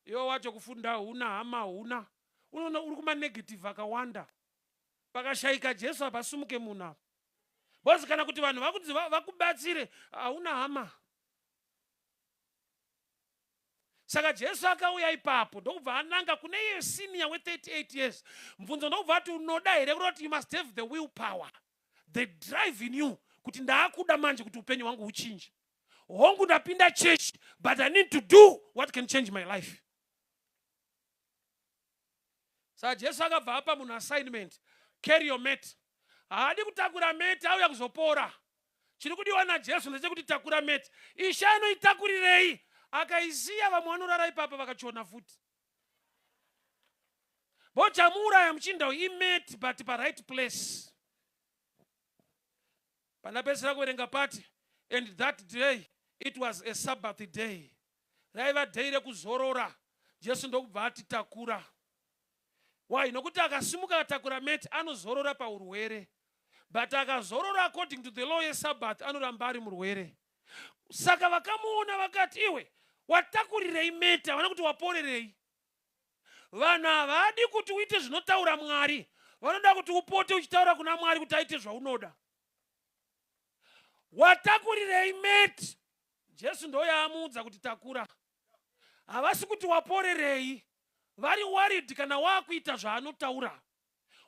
Iwe wacho kufunda huna, hama huna, unoona uri kumanegative akawanda. Pakashayika Jesu hapasimuke munhu apa. Because kana kuti vanhu vakunzi vakubatsire, hauna hama. Saka Jesu akauya ipapo ndokubva ananga kune iye senior we38 years. Mubvunzo ndokubva ati unoda here, kuroti you must have the will power, the drive in you kuti ndaakuda manje kuti upenyu hwangu huchinje. Hongu ndapinda church, but I need to do what can change my life. Saka Jesu akabva apa munhu assignment, carry your mat. Haadi kutakura mat, auya kuzopora. Chiri kudiwa naJesu ndechekuti takura mat. Ishe anoitakurirei? Akaisiya vamwe vanorara ipapa vakachona futi. Bochamuuraya muchinda uyu imat, but paright place. Pandapedzisira kuverenga pati, and that day it was a Sabbath day. Raiva day rekuzorora. Jesu ndokubva ati takura. Why? Nokuti akasimuka akatakura mat anozorora paurwere. But akazorora according to the law yeSabbath anoramba ari murwere. Saka vakamuona vakati iwe watakurirei mat, havana kuti waporerei. Vanhu havadi kuti uite zvinotaura Mwari, vanoda kuti upote uchitaura kuna Mwari kuti aite zvaunoda. Watakurirei mat? Jesu ndoyaamuudza kuti takura. Havasi kuti waporerei, vari worried kana waakuita zvaanotaura.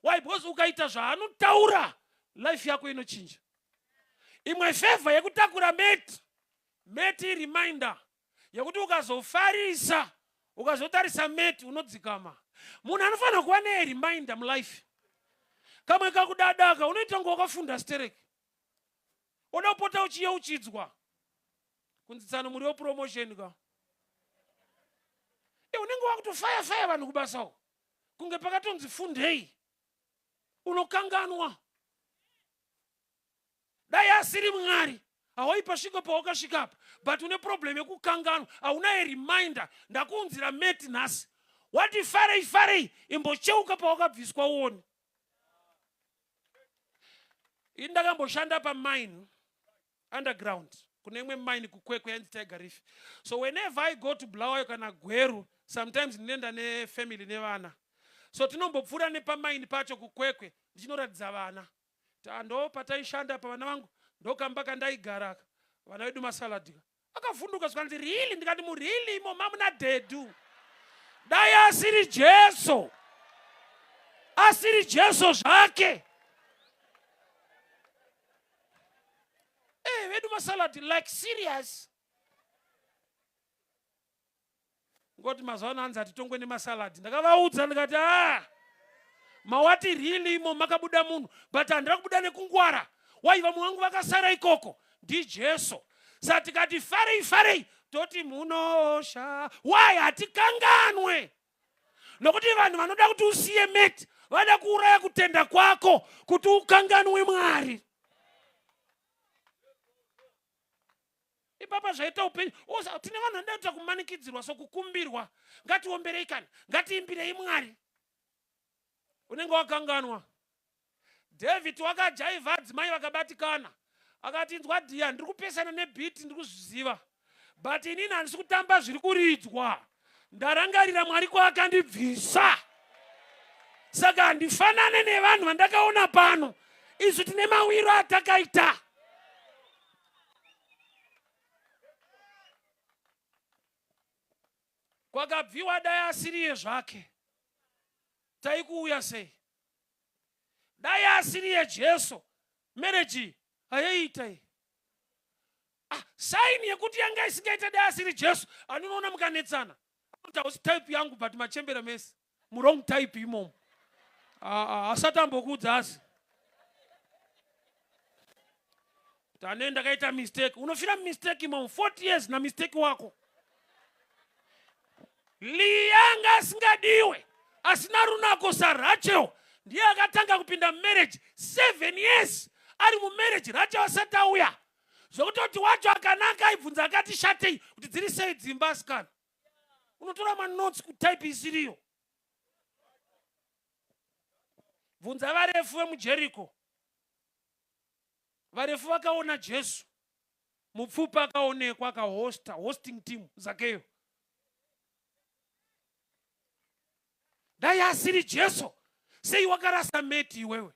Why? Because ukaita zvaanotaura life yako inochinja. Imwe favor yekutakura mat, mat reminder yekuti ukazofarisa ukazotarisa mat unodzikama. Munhu anofanira kuva nereminder mulife. Kamwe kakudadaka unoita kunge wakafunda stereki, oda kupota uchiyeuchidzwa kunzi tsano muri wepromotion ka. Unenge wakutofaya faya vanhu kubasa uko kunge pakatonzi fundei, unokanganwa. Dai asiri Mwari hawaipa pawakasvika apa, but une problem yekukanganwa, hauna reminder. Ndakuunzira mat nhasi. Wati farei farei, imbocheuka pawakabviswa uone. Ini ndakamboshanda pamine underground kune imwe mine kuKwekwe yainzi Tiger Reef. So whenever I go to Bulawayo kana Gweru, sometimes ndinoenda nefamily nevana. So tinombopfuura nepamaini pacho kuKwekwe, ndichinoratidza vana. Ndo pataishanda pa vana vangu, ndokamba kandaigara vana vedu masaladhi. Akavhunduka zvikanzi really, ndikati murili imo mamuna dhedu. Dai asiri Jesu, asiri Jesu zvake. Eh, vedu masalad like serious. Ngoti mazuva ano hanzi hatitongwe nemasalad. Ndakavaudza ndikati ah, mawati really imo makabuda munhu, but handina kubuda nekungwara. Wai vamwe vangu vakasara ikoko ndiJesu. Saka tikati farei farei toti munosha. Why hatikanganwe? Nokuti vanhu vanoda kuti usiye mate, vada kuuraya kutenda kwako kuti ukanganwe Mwari. Ipapa zvaita upenyu. Tine vanhu vanoda kuita kumanikidzirwa sokukumbirwa, ngatiomberei kana ngatiimbirei Mwari. Unenge wakanganwa. David wakajaivha adzimai vakabatikana, akati inzwa dhiya, ndiri kupesana nebhiti, ndiri kuzviziva, but inini handisi kutamba zviri kuridzwa. Ndarangarira Mwari kwaakandibvisa, saka handifanane nevanhu vandakaona pano. Isu tine mawiro atakaita. Kwakabviwa dai asiriye zvake taikuuya sei? Dai asiriye Jesu marriage hayaiita iyi. Ah, saini yekuti yanga isingaita dai asiri Jesu. Anonoona mukanetsana anoti hausi type yangu, but machembera mese muwrong type imomo. Asati ambokuudza asi tane ndakaita mistake. Unofira mistake imomo 40 years na mistake wako. Leah anga asingadiwe, asina runako saRachel, ndiye akatanga kupinda mumarriage 7 years ari mumarriage Rachel asati auya, zvekutoti wacho akanaka aibvunza akati shatei kuti dziri sei dzimba asikana. Unotora manotes kutype isiriyo. Bvunza varefu vemuJeriko. Varefu vakaona Jesu, mupfupi akaonekwa akahosta hosting team Zakeyo. Dai asiri Jesu, sei wakarasa meti iwewe?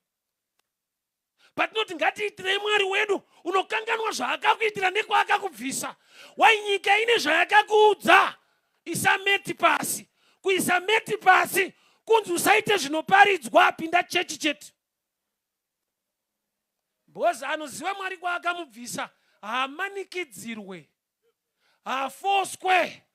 Patinoti ngatiitirei Mwari wedu, unokanganwa zvaakakuitira nekwaakakubvisa. Wai nyika ine zvayakakuudza? Isa meti pasi. Kuisa meti pasi kunzi usaite zvinoparidzwa, pinda chechi chete. Because anoziva Mwari kwaakamubvisa, haamanikidzirwe, haafoswe.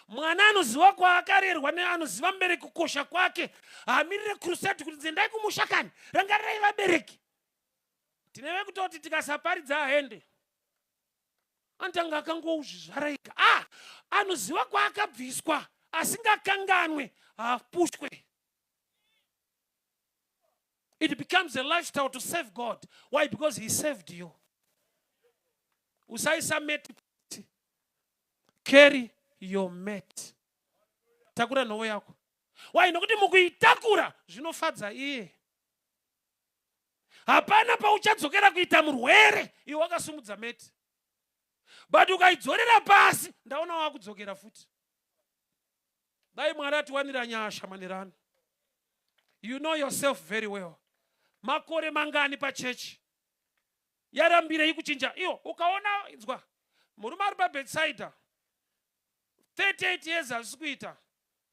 Mwana anoziva kwaakarerwa neanoziva mubereki kukosha kwake, haamirire crusade kuti nzendai kumusha kani, rangarirai vabereki. Tine vekutoti tikasaparidza aende anotanga akangouzvizvaraika. Ah, anoziva kwaakabviswa, asingakanganwe, haapushwe. It becomes a lifestyle to serve God. Why? Because he saved you. Usaisa mate, carry your mat. Takura nhovo yako. Why? Nokuti mukuitakura zvinofadza iye. Hapana pauchadzokera kuita murwere iwe wakasumudza meti, but ukaidzorera pasi ndaona wakudzokera futi. Dai Mwari atiwanira nyasha manerano. You know yourself very well. Makore mangani pachechi yarambirei kuchinja iyo? Ukaona inzwa murume ari paBethsaida 38 years hazvisi kuita,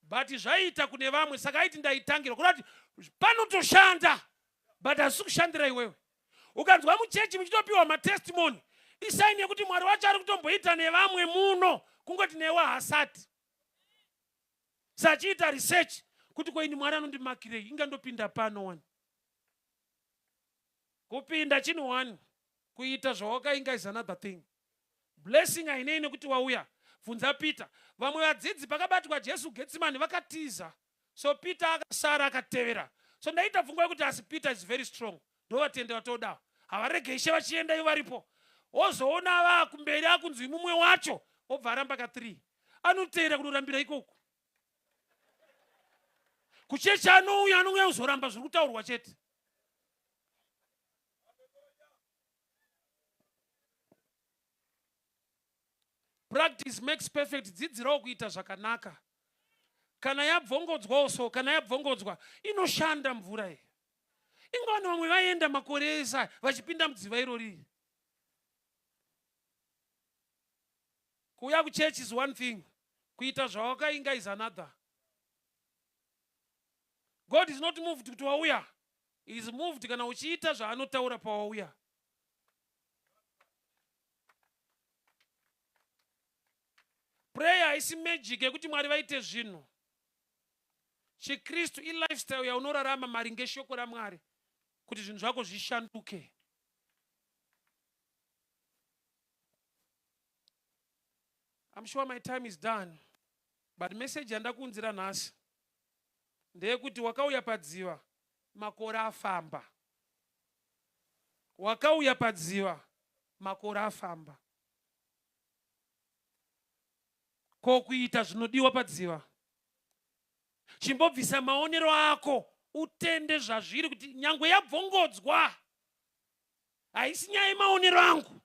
but zvaiita kune vamwe, saka aiti ndaitangira kuda kuti panotoshanda, but hazvisi kushandira iwewe. Ukanzwa muchechi muchitopiwa matestimony, isaini yekuti Mwari wacho ari kutomboita nevamwe muno, kungoti newe haasati. Sachiita research kuti koini Mwari anondimakirei, inga ndopinda pano wani. Kupinda chinhu wani, kuita zvawakainga is another thing. Blessing hainei nekuti wauya. Bvunza Peter. Vamwe vadzidzi pakabatwa Jesu Getsemani vakatiza, so Peter akasara akatevera. So ndaita pfungwa yekuti asi Peter is very strong, ndovatende vatoda, havarege ishe vachienda ivo varipo. Wozoona ava kumberi akunzi mumwe wacho obva aramba ka 3, anoteera kunorambira ikoko. Kuchechi anouya anouya kuzoramba zviri kutaurwa chete. Practice makes perfect. Dzidzirawo kuita zvakanaka. Kana yabvongodzwawo so, kana yabvongodzwa inoshanda mvura iyi. Inga vanhu vamwe vaienda makore ese aya vachipinda mudziva irori. Kuuya kuchurch is one thing, kuita zvawakainga is another. God is not moved kuti wauya, he is moved kana uchiita zvaanotaura pawauya. Prayer haisi magic yekuti Mwari vaite zvinhu. ChiKristu ilifestyle yaunorarama maringe shoko raMwari kuti zvinhu zvako zvishanduke. I'm sure my time is done. But message yandakuunzira nhasi ndeyekuti wakauya padziva makore afamba. Wakauya padziva makore afamba. Ko kuita zvinodiwa padziva? Chimbobvisa maonero ako utende zvazviri kuti nyangwe yabvongodzwa haisi nyaya yemaonero angu,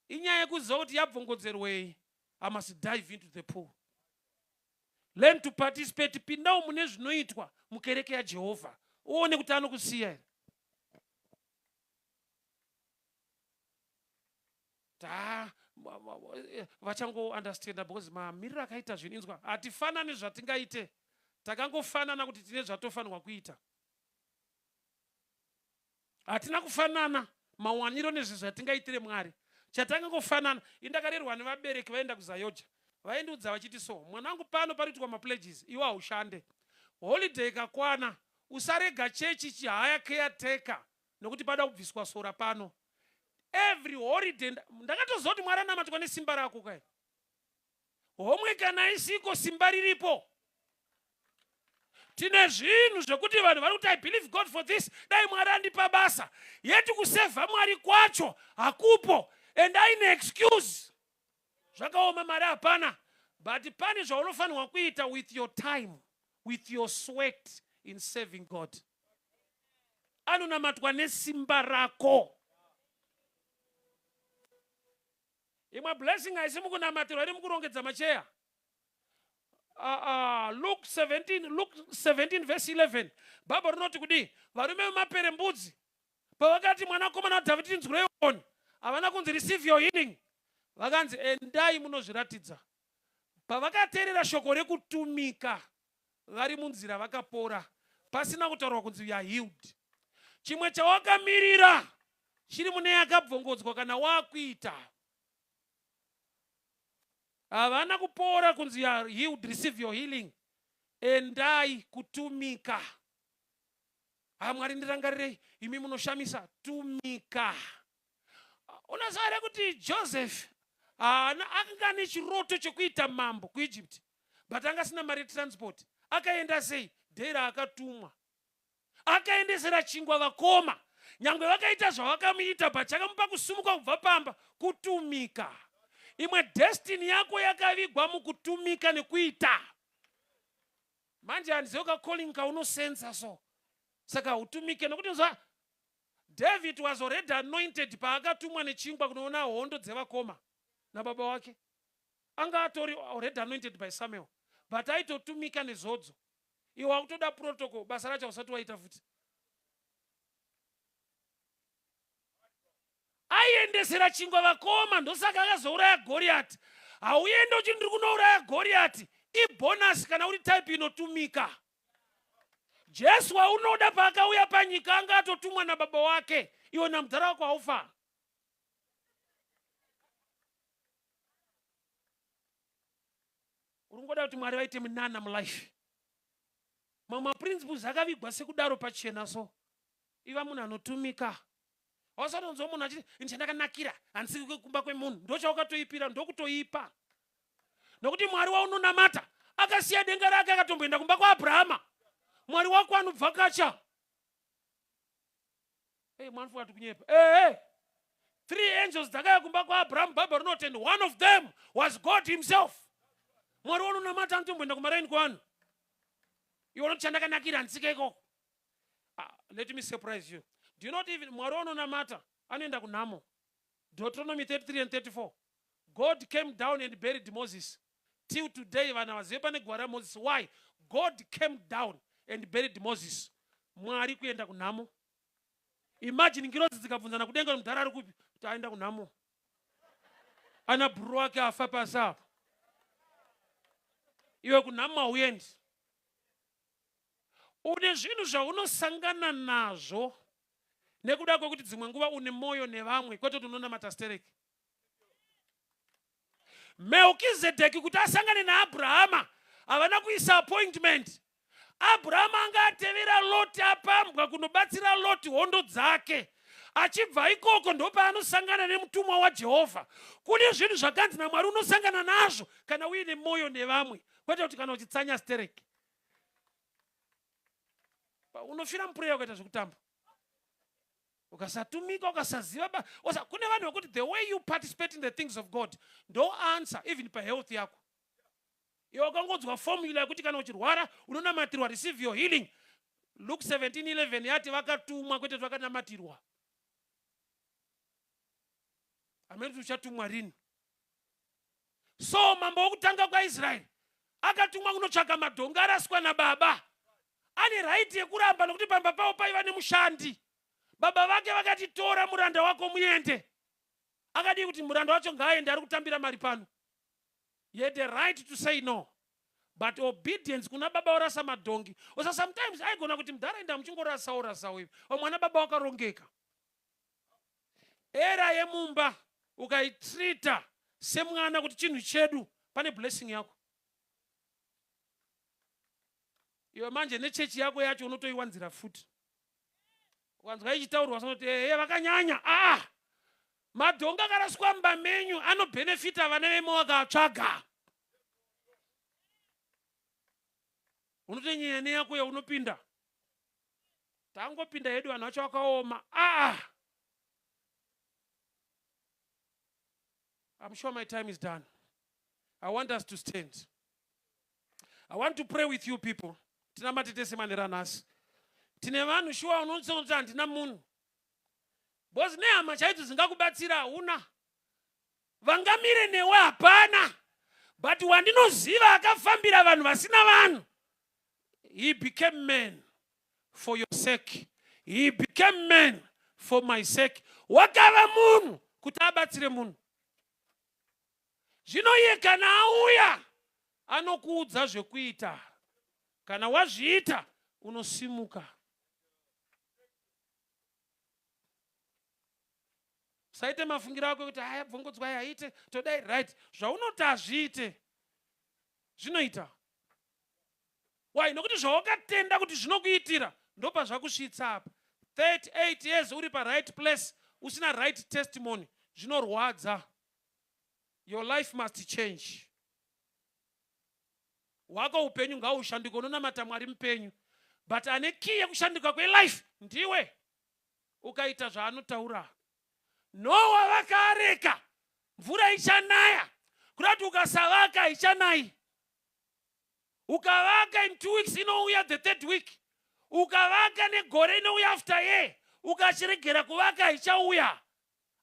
inyaya yekuziva kuti yabvongodzerwei. I must dive into the pool. Learn to participate. Pindawo mune zvinoitwa mukereke yaJehovha uone kuti anokusiya here. Ta vachango understanda because mamiriro akaita zvinhu inzwa hatifanani zvatingaite, takangofanana kuti tine zvatofanirwa kuita. Hatina kufanana mawaniro nezvinhu zvatingaitire Mwari. Chatangangofanana, ini ndakarerwa nevabereki vaenda kuZayoja. Vaindiudza vachiti so, mwanangu pano panoitwa mapledges, iwe haushande. Holiday ikakwana, usarega chechi ichihaya caretaker nokuti pada kubviswa sora pano. Every holiday ndakatoziva kuti Mwari anamatwa nesimba rako kai. Homwe kana isiko simba riripo. Tine zvinhu zvekuti vanhu vari kuti I believe God for this, dai Mwari andipa basa, yeti kusevha Mwari kwacho hakupo and aine excuse. Zvakaoma, mari hapana, but pane zvaunofanirwa kuita with your time, with your sweat in serving God. Anonamatwa nesimba rako. Imwe blessing haisi mukunamatirwa, iri mukurongedza macheya. Luke 17, Luke 17 verse 11, Bhaibheri rinoti kudii? Varume vemaperembudzi pavakati mwanakomana waDhavhidhi tinzwirei ngoni, havana kunzi receive your healing, vakanzi endai munozviratidza. Pavakateerera shoko rekutumika vari munzira vakapora pasina kutaurwa kunzi you are healed. Chimwe chawakamirira chiri mune yakabvongodzwa kana wakuita. Havana kupora kunzi you are healed, receive your healing. Endai kutumika. Ha Mwari ndirangarirei, imi munoshamisa. Tumika. Unoziva here kuti Joseph haana akanga ane chiroto chekuita mambo kuEgypt, but anga asina mari yetransport. Akaenda sei? Day raakatumwa akaendesera chingwa vakoma, nyangwe vakaita zvavakamuita, but chakamupa kusumuka kubva pamba kutumika. Imwe destiny yako yakavigwa mukutumika nekuita. Manje handizive kacalling kaunosensa so, saka hautumike nokuti nzwa David was already anointed paakatumwa nechingwa kunoona hondo dzevakoma nababa wake. Anga atori already anointed by Samuel, but aitotumika nezodzo. Iwe wakutoda protocol, basa racho hausati waita futi. Aiendesera chingwa vakoma, ndosaka akazouraya Goriati. Hauende uchiti ndiri kunouraya Goriati, ibonus kana uri type inotumika. Jesu waunoda paakauya panyika anga atotumwa nababa wake, iwe namudhara wako haufa. Uri kungoda kuti Mwari vaite minana mulife. Mamwe maprinciples akavigwa sekudaro pachena so. Iva munhu anotumika. Hausatonzwa munhu achiti ini chandakanakira handisi kumba kwemunhu, ndochawakatoipira, ndokutoipa. Nokuti Mwari waunonamata akasiya denga rake akatomboenda kumba kwaAbrahama. Mwari wako anobvakacha. Hey, mwana fuati kunyepa. Hey, hey. 3 angels dzakauya kumba kwaAbraham, Bible rinoti, and one of them was God himself. Mwari waunonamata anotomboenda kumaraini kwevanhu. Iwe unoti chandakanakira handisike ikoko. Ah, let me surprise you. Do you not even Mwari unonamata anoenda kunhamo. Deuteronomy 33 and 34. God came down and buried Moses. Till today vanhu havazive pane guva raMoses. Why? God came down and buried Moses. Mwari kuenda kunhamo. Imagine ngirozi dzikabvunzana kudenga mudhara ari kupi kuti aenda kunhamo. Ana bhuru wake afa pasi apa. Iwe kunhamo hauendi. Une zvinhu zvaunosangana nazvo nekuda kwekuti dzimwe nguva une mwoyo nevamwe kwete kuti unonamata stereki. Melkizedeki kuti asangane naAbrahama havana kuisa appointment. Abrahama anga atevera Loti apambwa kunobatsira Loti hondo dzake. Achibva ikoko ndopaanosangana nemutumwa waJehovha. Kune zvinhu zvakanzi naMwari unosangana nazvo kana uine mwoyo nevamwe, kwete kuti kana uchitsanya stereki. Unofira mupureya ukaita zvekutamba. Ukasatumika, ukasaziva ba, osa, kune vanhu vekuti the way you participate in the things of God ndo answer even pahealth yako. Iwe wakangonzwa formula yekuti kana uchirwara unonamatirwa, receive your healing. Luke 17:11 yati vakatumwa kwete vakanamatirwa. Amene kuti uchatumwa rini. So mambo wokutanga kwaIsraeri akatumwa kunotsvaka madhongi araswa nababa. Ane right yekuramba nokuti pamba pavo paiva nemushandi. Baba vake vakati tora muranda wako muende. Akadii kuti muranda wacho ngaaende ari kutambira mari pano. He had the right to say no. But obedience kuna baba orasa madhongi. Osa sometimes aigona kuti mudhara enda muchingorasawo rasawo ivi. Mwana baba wakarongeka. Era yemumba ukaitrita semwana kuti chinhu chedu pane blessing yako. Iwe manje nechechi yako yacho unotoiwanzira futi. Ukanzwa ichitaurwa sonoti ehe vakanyanya. Ah! Madhongi akaraswa mumba menyu anobhenefita vana vemo vakatsvaga. Unotonyanya neyako yaunopinda. Tangopinda hedu vanhu vacho vakaoma. Ah! I'm sure my time is done. I want us to stand. I want to pray with you people. Tinamate tese manera nhasi. Tine vanhu shuwa unonzonzi handina munhu. Because nehama chaidzo dzingakubatsira hauna. Vangamire newe hapana. But wandinoziva akafambira vanhu vasina vanhu. He became man for your sake. He became man for my sake. Wakava munhu kuti abatsire munhu. Zvino iye kana auya anokuudza zvekuita. Kana wazviita unosimuka. Usaite mafungiro ako ekuti haya bvongodzwa haite todai right. Zvaunoti hazviite zvinoita. Why? Nokuti zvawakatenda kuti zvinokuitira ndopazvakusvitsa apa. 38 years uri pa right place usina right testimony zvinorwadza. Your life must change. Wako upenyu ngaushanduke, unonamata Mwari mupenyu. But ane key yekushanduka kwelife ndiwe. Ukaita zvaanotaura. Noa vakaareka mvura ichanaya. Kuda kuti ukasavaka haichanayi. Ukavaka in 2 weeks inouya the third week. Ukavaka negore inouya after year. Ukachiregera kuvaka haichauya.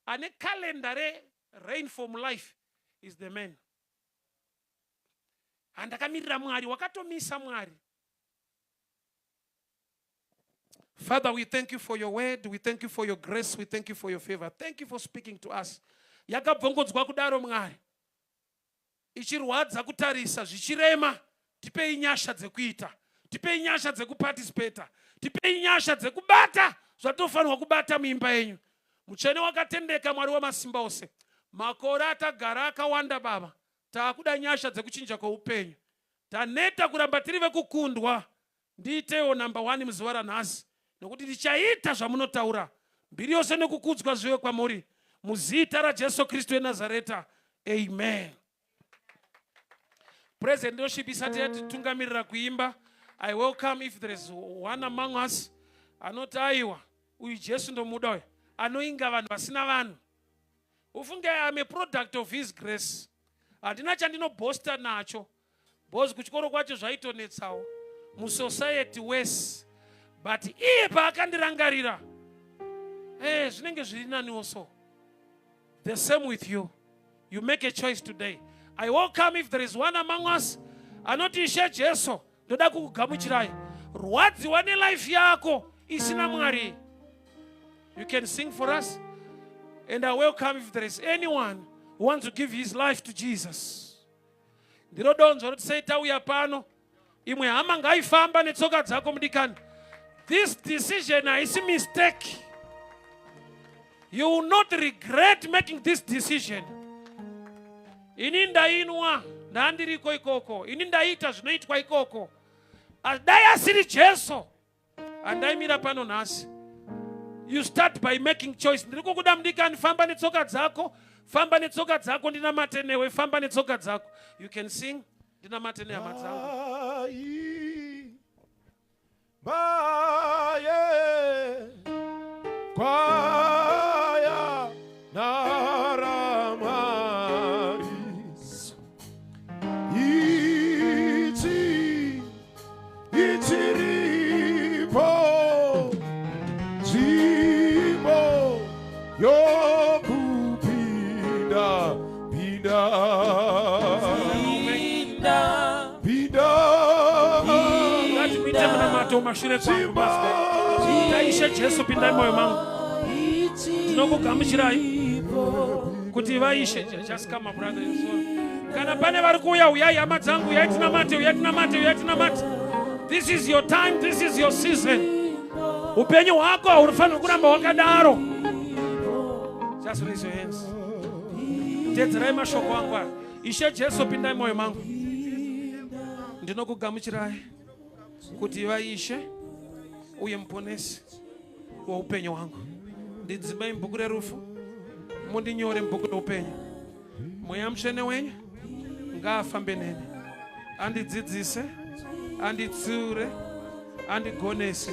Ane calendar re rain from life is the man. Handakamirira Mwari, wakatomisa Mwari. Father, we thank you for your word. We thank you for your grace. We thank you for your favor. Thank you for speaking to us. Yakabvongodzwa kudaro Mwari. Ichirwadza kutarisa, zvichirema. Tipei nyasha dzekuita. Tipei nyasha dzekuparticipata. Tipei nyasha dzekubata zvatinofanirwa kubata muimba yenyu. Mutsvene wakatendeka Mwari wamasimba ose. Makore atagara akawanda Baba. Taakuda nyasha dzekuchinja kweupenyu. Taneta kuramba tiri vekukundwa. Ndiitewo number 1 muzuva ranhasi. Nokuti ndichaita zvamunotaura. Mbiri yose nekukudzwa zvive kwamuri. Muzita raJesu Kristu weNazareta. Amen. President worship isati yatitungamirira kuimba. I welcome if there is one among us anoti aiwa uyu Jesu ndomuda uyu anoinga vanhu vasina vanhu. Ufunge I am a product of his grace. Handina chandinobosta nacho. Because kuchikoro kwacho zvaitonetsawo. Musociety wese, but iye paakandirangarira, zvinenge zviri naniwo. So the same with you. You make a choice today. I welcome if there is one among us anoti, "Ishe Jesu, ndoda kukugamuchirai, rwadziwa nelife yako isina Mwari." You can sing for us. And I welcome if there is anyone who wants to give his life to Jesus. Ndiro donzvo roti sei tauya pano. Imwe hama ngaifamba netsoka dzako. Mudikani, this decision haisi mistake. You will not regret making this decision. Ini ndainwa, ndandiriko ikoko. Ini ndaita zvinoitwa ikoko. Dai asiri Jesu, handaimira pano nhasi. You start by making choice. Ndiri kukuda, mudikani. Famba netsoka dzako, famba netsoka dzako, ndinamate newe. Famba netsoka dzako. You can sing, ndinamate nehama dzangu. Ai, baye, kwaya naramwari ichi ichiripo nzvimbo yokupinda pinda pinda. Ngatimuite munamato mashure kwangu. Pastor, taishe Jesu, pindai mwoyo mangu. Ndinokugamuchirai kuti vaishe. Just come, brother. Kana pane vari kuuya, uyai, hama dzangu. Uyai tinamate, uyai tinamate, uyai tinamate. This is your time, this is your season. Upenyu hwako haufaniri kuramba hwakadaro. Just raise your hands. Teedzerai mashoko angu aya: Ishe Jesu, pindai mwoyo mangu. Ndinokugamuchirai kuti vaishe uye muponesi weupenyu hwangu. Ndidzimai mubhuku rerufu, mundinyore mubhuku reupenyu. Mweya Mutsvene wenyu ngaafambe neni, andidzidzise, anditsiure, andigonese.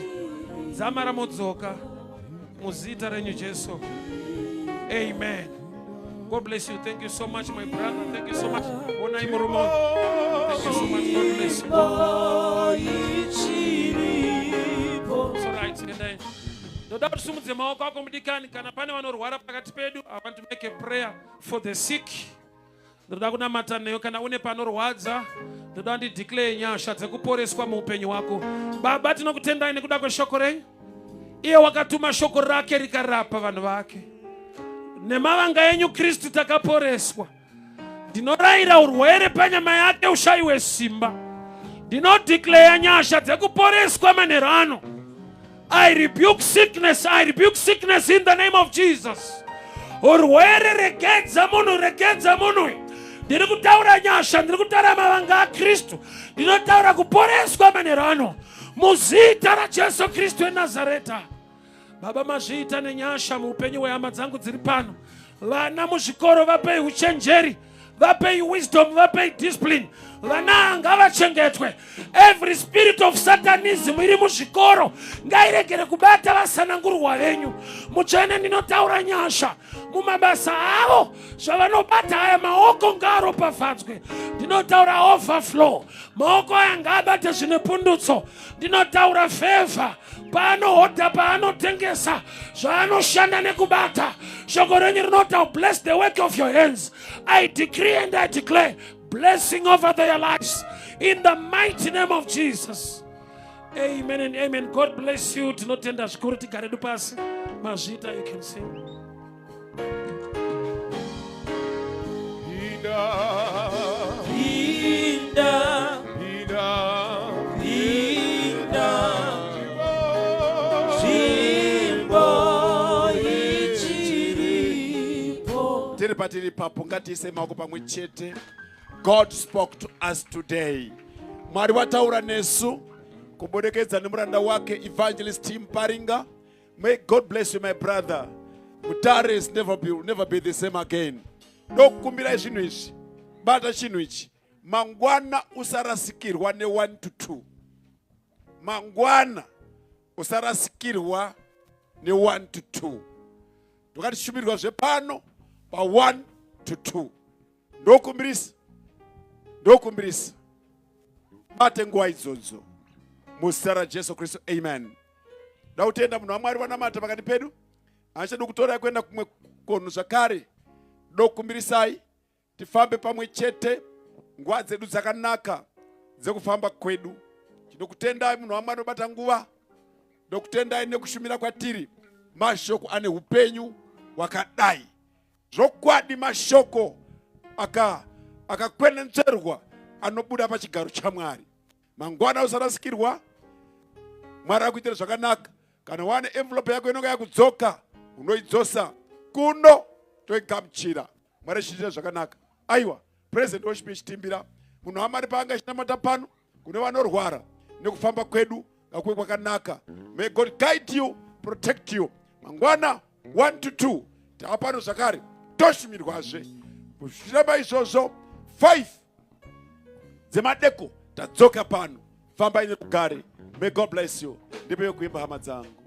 Dzamara modzoka, muzita renyu Jesu, amen. God bless you. Thank you so much, my brother. Thank you so much. Onai murume uyu. Thank you so much. God bless you. It's all right. Endai. Ndoda kuti simudze maoko ako, mudikani. Kana pane vanorwara pakati pedu, I want to make a prayer for the sick. Ndoda kunamata neyo. Kana une panorwadza, ndoda ndideclare nyasha dzekuporeswa muupenyu hwako. Baba, tinokutendai nekuda kweshoko renyu. Iye wakatuma shoko rake rikarapa vanhu vake. Nemavanga enyu, Kristu, takaporeswa. Ndinorayira urwere panyama yake ushayiwe simba. Ndinodeclare nyasha dzekuporeswa manheru ano. I rebuke sickness. I rebuke sickness in the name of Jesus. Urwere, regedza munhu, regedza munhu. Ndiri kutaura nyasha, ndiri kutaura mavanga aKristu. Ndinotaura kuporeswa manheru ano muzita raJesu Kristu weNazareta. Baba, mazviita nenyasha muupenyu hwehama dzangu dziri pano. Vana muzvikoro, vapei uchenjeri, vapei wisdom, vapei discipline. Vana ngavachengetwe. Every spirit of satanism iri muzvikoro ngairegere kubata vasanangurwa venyu. Mutsvene, ndinotaura nyasha mumabasa avo. Zvavanobata, aya maoko ngaaropafadzwe. Ndinotaura overflow. Maoko aya ngaabate zvine pundutso. Ndinotaura favor paanohodha, paanotengesa, zvaanoshanda nekubata. Shoko renyu rinota, "Bless the work of your hands." I decree and I declare blessing over their lives in the mighty name of Jesus. Amen and amen. God bless you. Tinotenda zvikuru. Tigaredu pasi. Mazvita. You can sing. Pinda, Pinda, pinda, pinda, nzvimbo ichiripo. Tiri patiri papo, ngatiise maoko pamwe chete. God spoke to us today. Mwari wataura nesu kubudikidzwa nemuranda wake, Evangelist Tim Paringa. May God bless you, my brother. Mutare is never be, will never be the same again. Ndokukumbirai zvinhu izvi. Bata chinhu ichi. Mangwana usarasikirwa ne1 to 2. Mangwana usarasikirwa ne1 to 2. Tokatishumirwa zvepano pa1 to 2. Ndokumbirisa, ndokumbirisa, bate nguva idzodzo. Muzita raJesu Kristu, amen. Da kutenda munhu waMwari vanamata pakati pedu. Handichadi kutorai kuenda kumwe konhu zvakare. Dokukumbirisai tifambe pamwe chete nguva dzedu dzakanaka dzekufamba kwedu. Tinokutendai munhu waMwari unobata nguva. Ndokutendai nekushumira kwatiri mashoko ane upenyu hwakadai. Zvokwadi mashoko akakwenenzverwa anobuda pachigaro chaMwari. Mangwana usarasikirwa, Mwari akuitira zvakanaka. Kana wane envelope yako inonga yakudzoka, unoidzosa kuno toigamuchira. Mwari achiitira zvakanaka. Aiwa, President worship ichitimbira munhu waMwari paanga achinamata pano kune vanorwara nekufamba kwedu ngakuve kwakanaka. May God guide you, protect you. Mangwana 1 to 2 tava pano zvakare toshumirwazve. Zvichiramba izvozvo 5 dzemadeko tadzoka pano. Fambai nerugare. May God bless you. Ndipe yokuimba hama dzangu.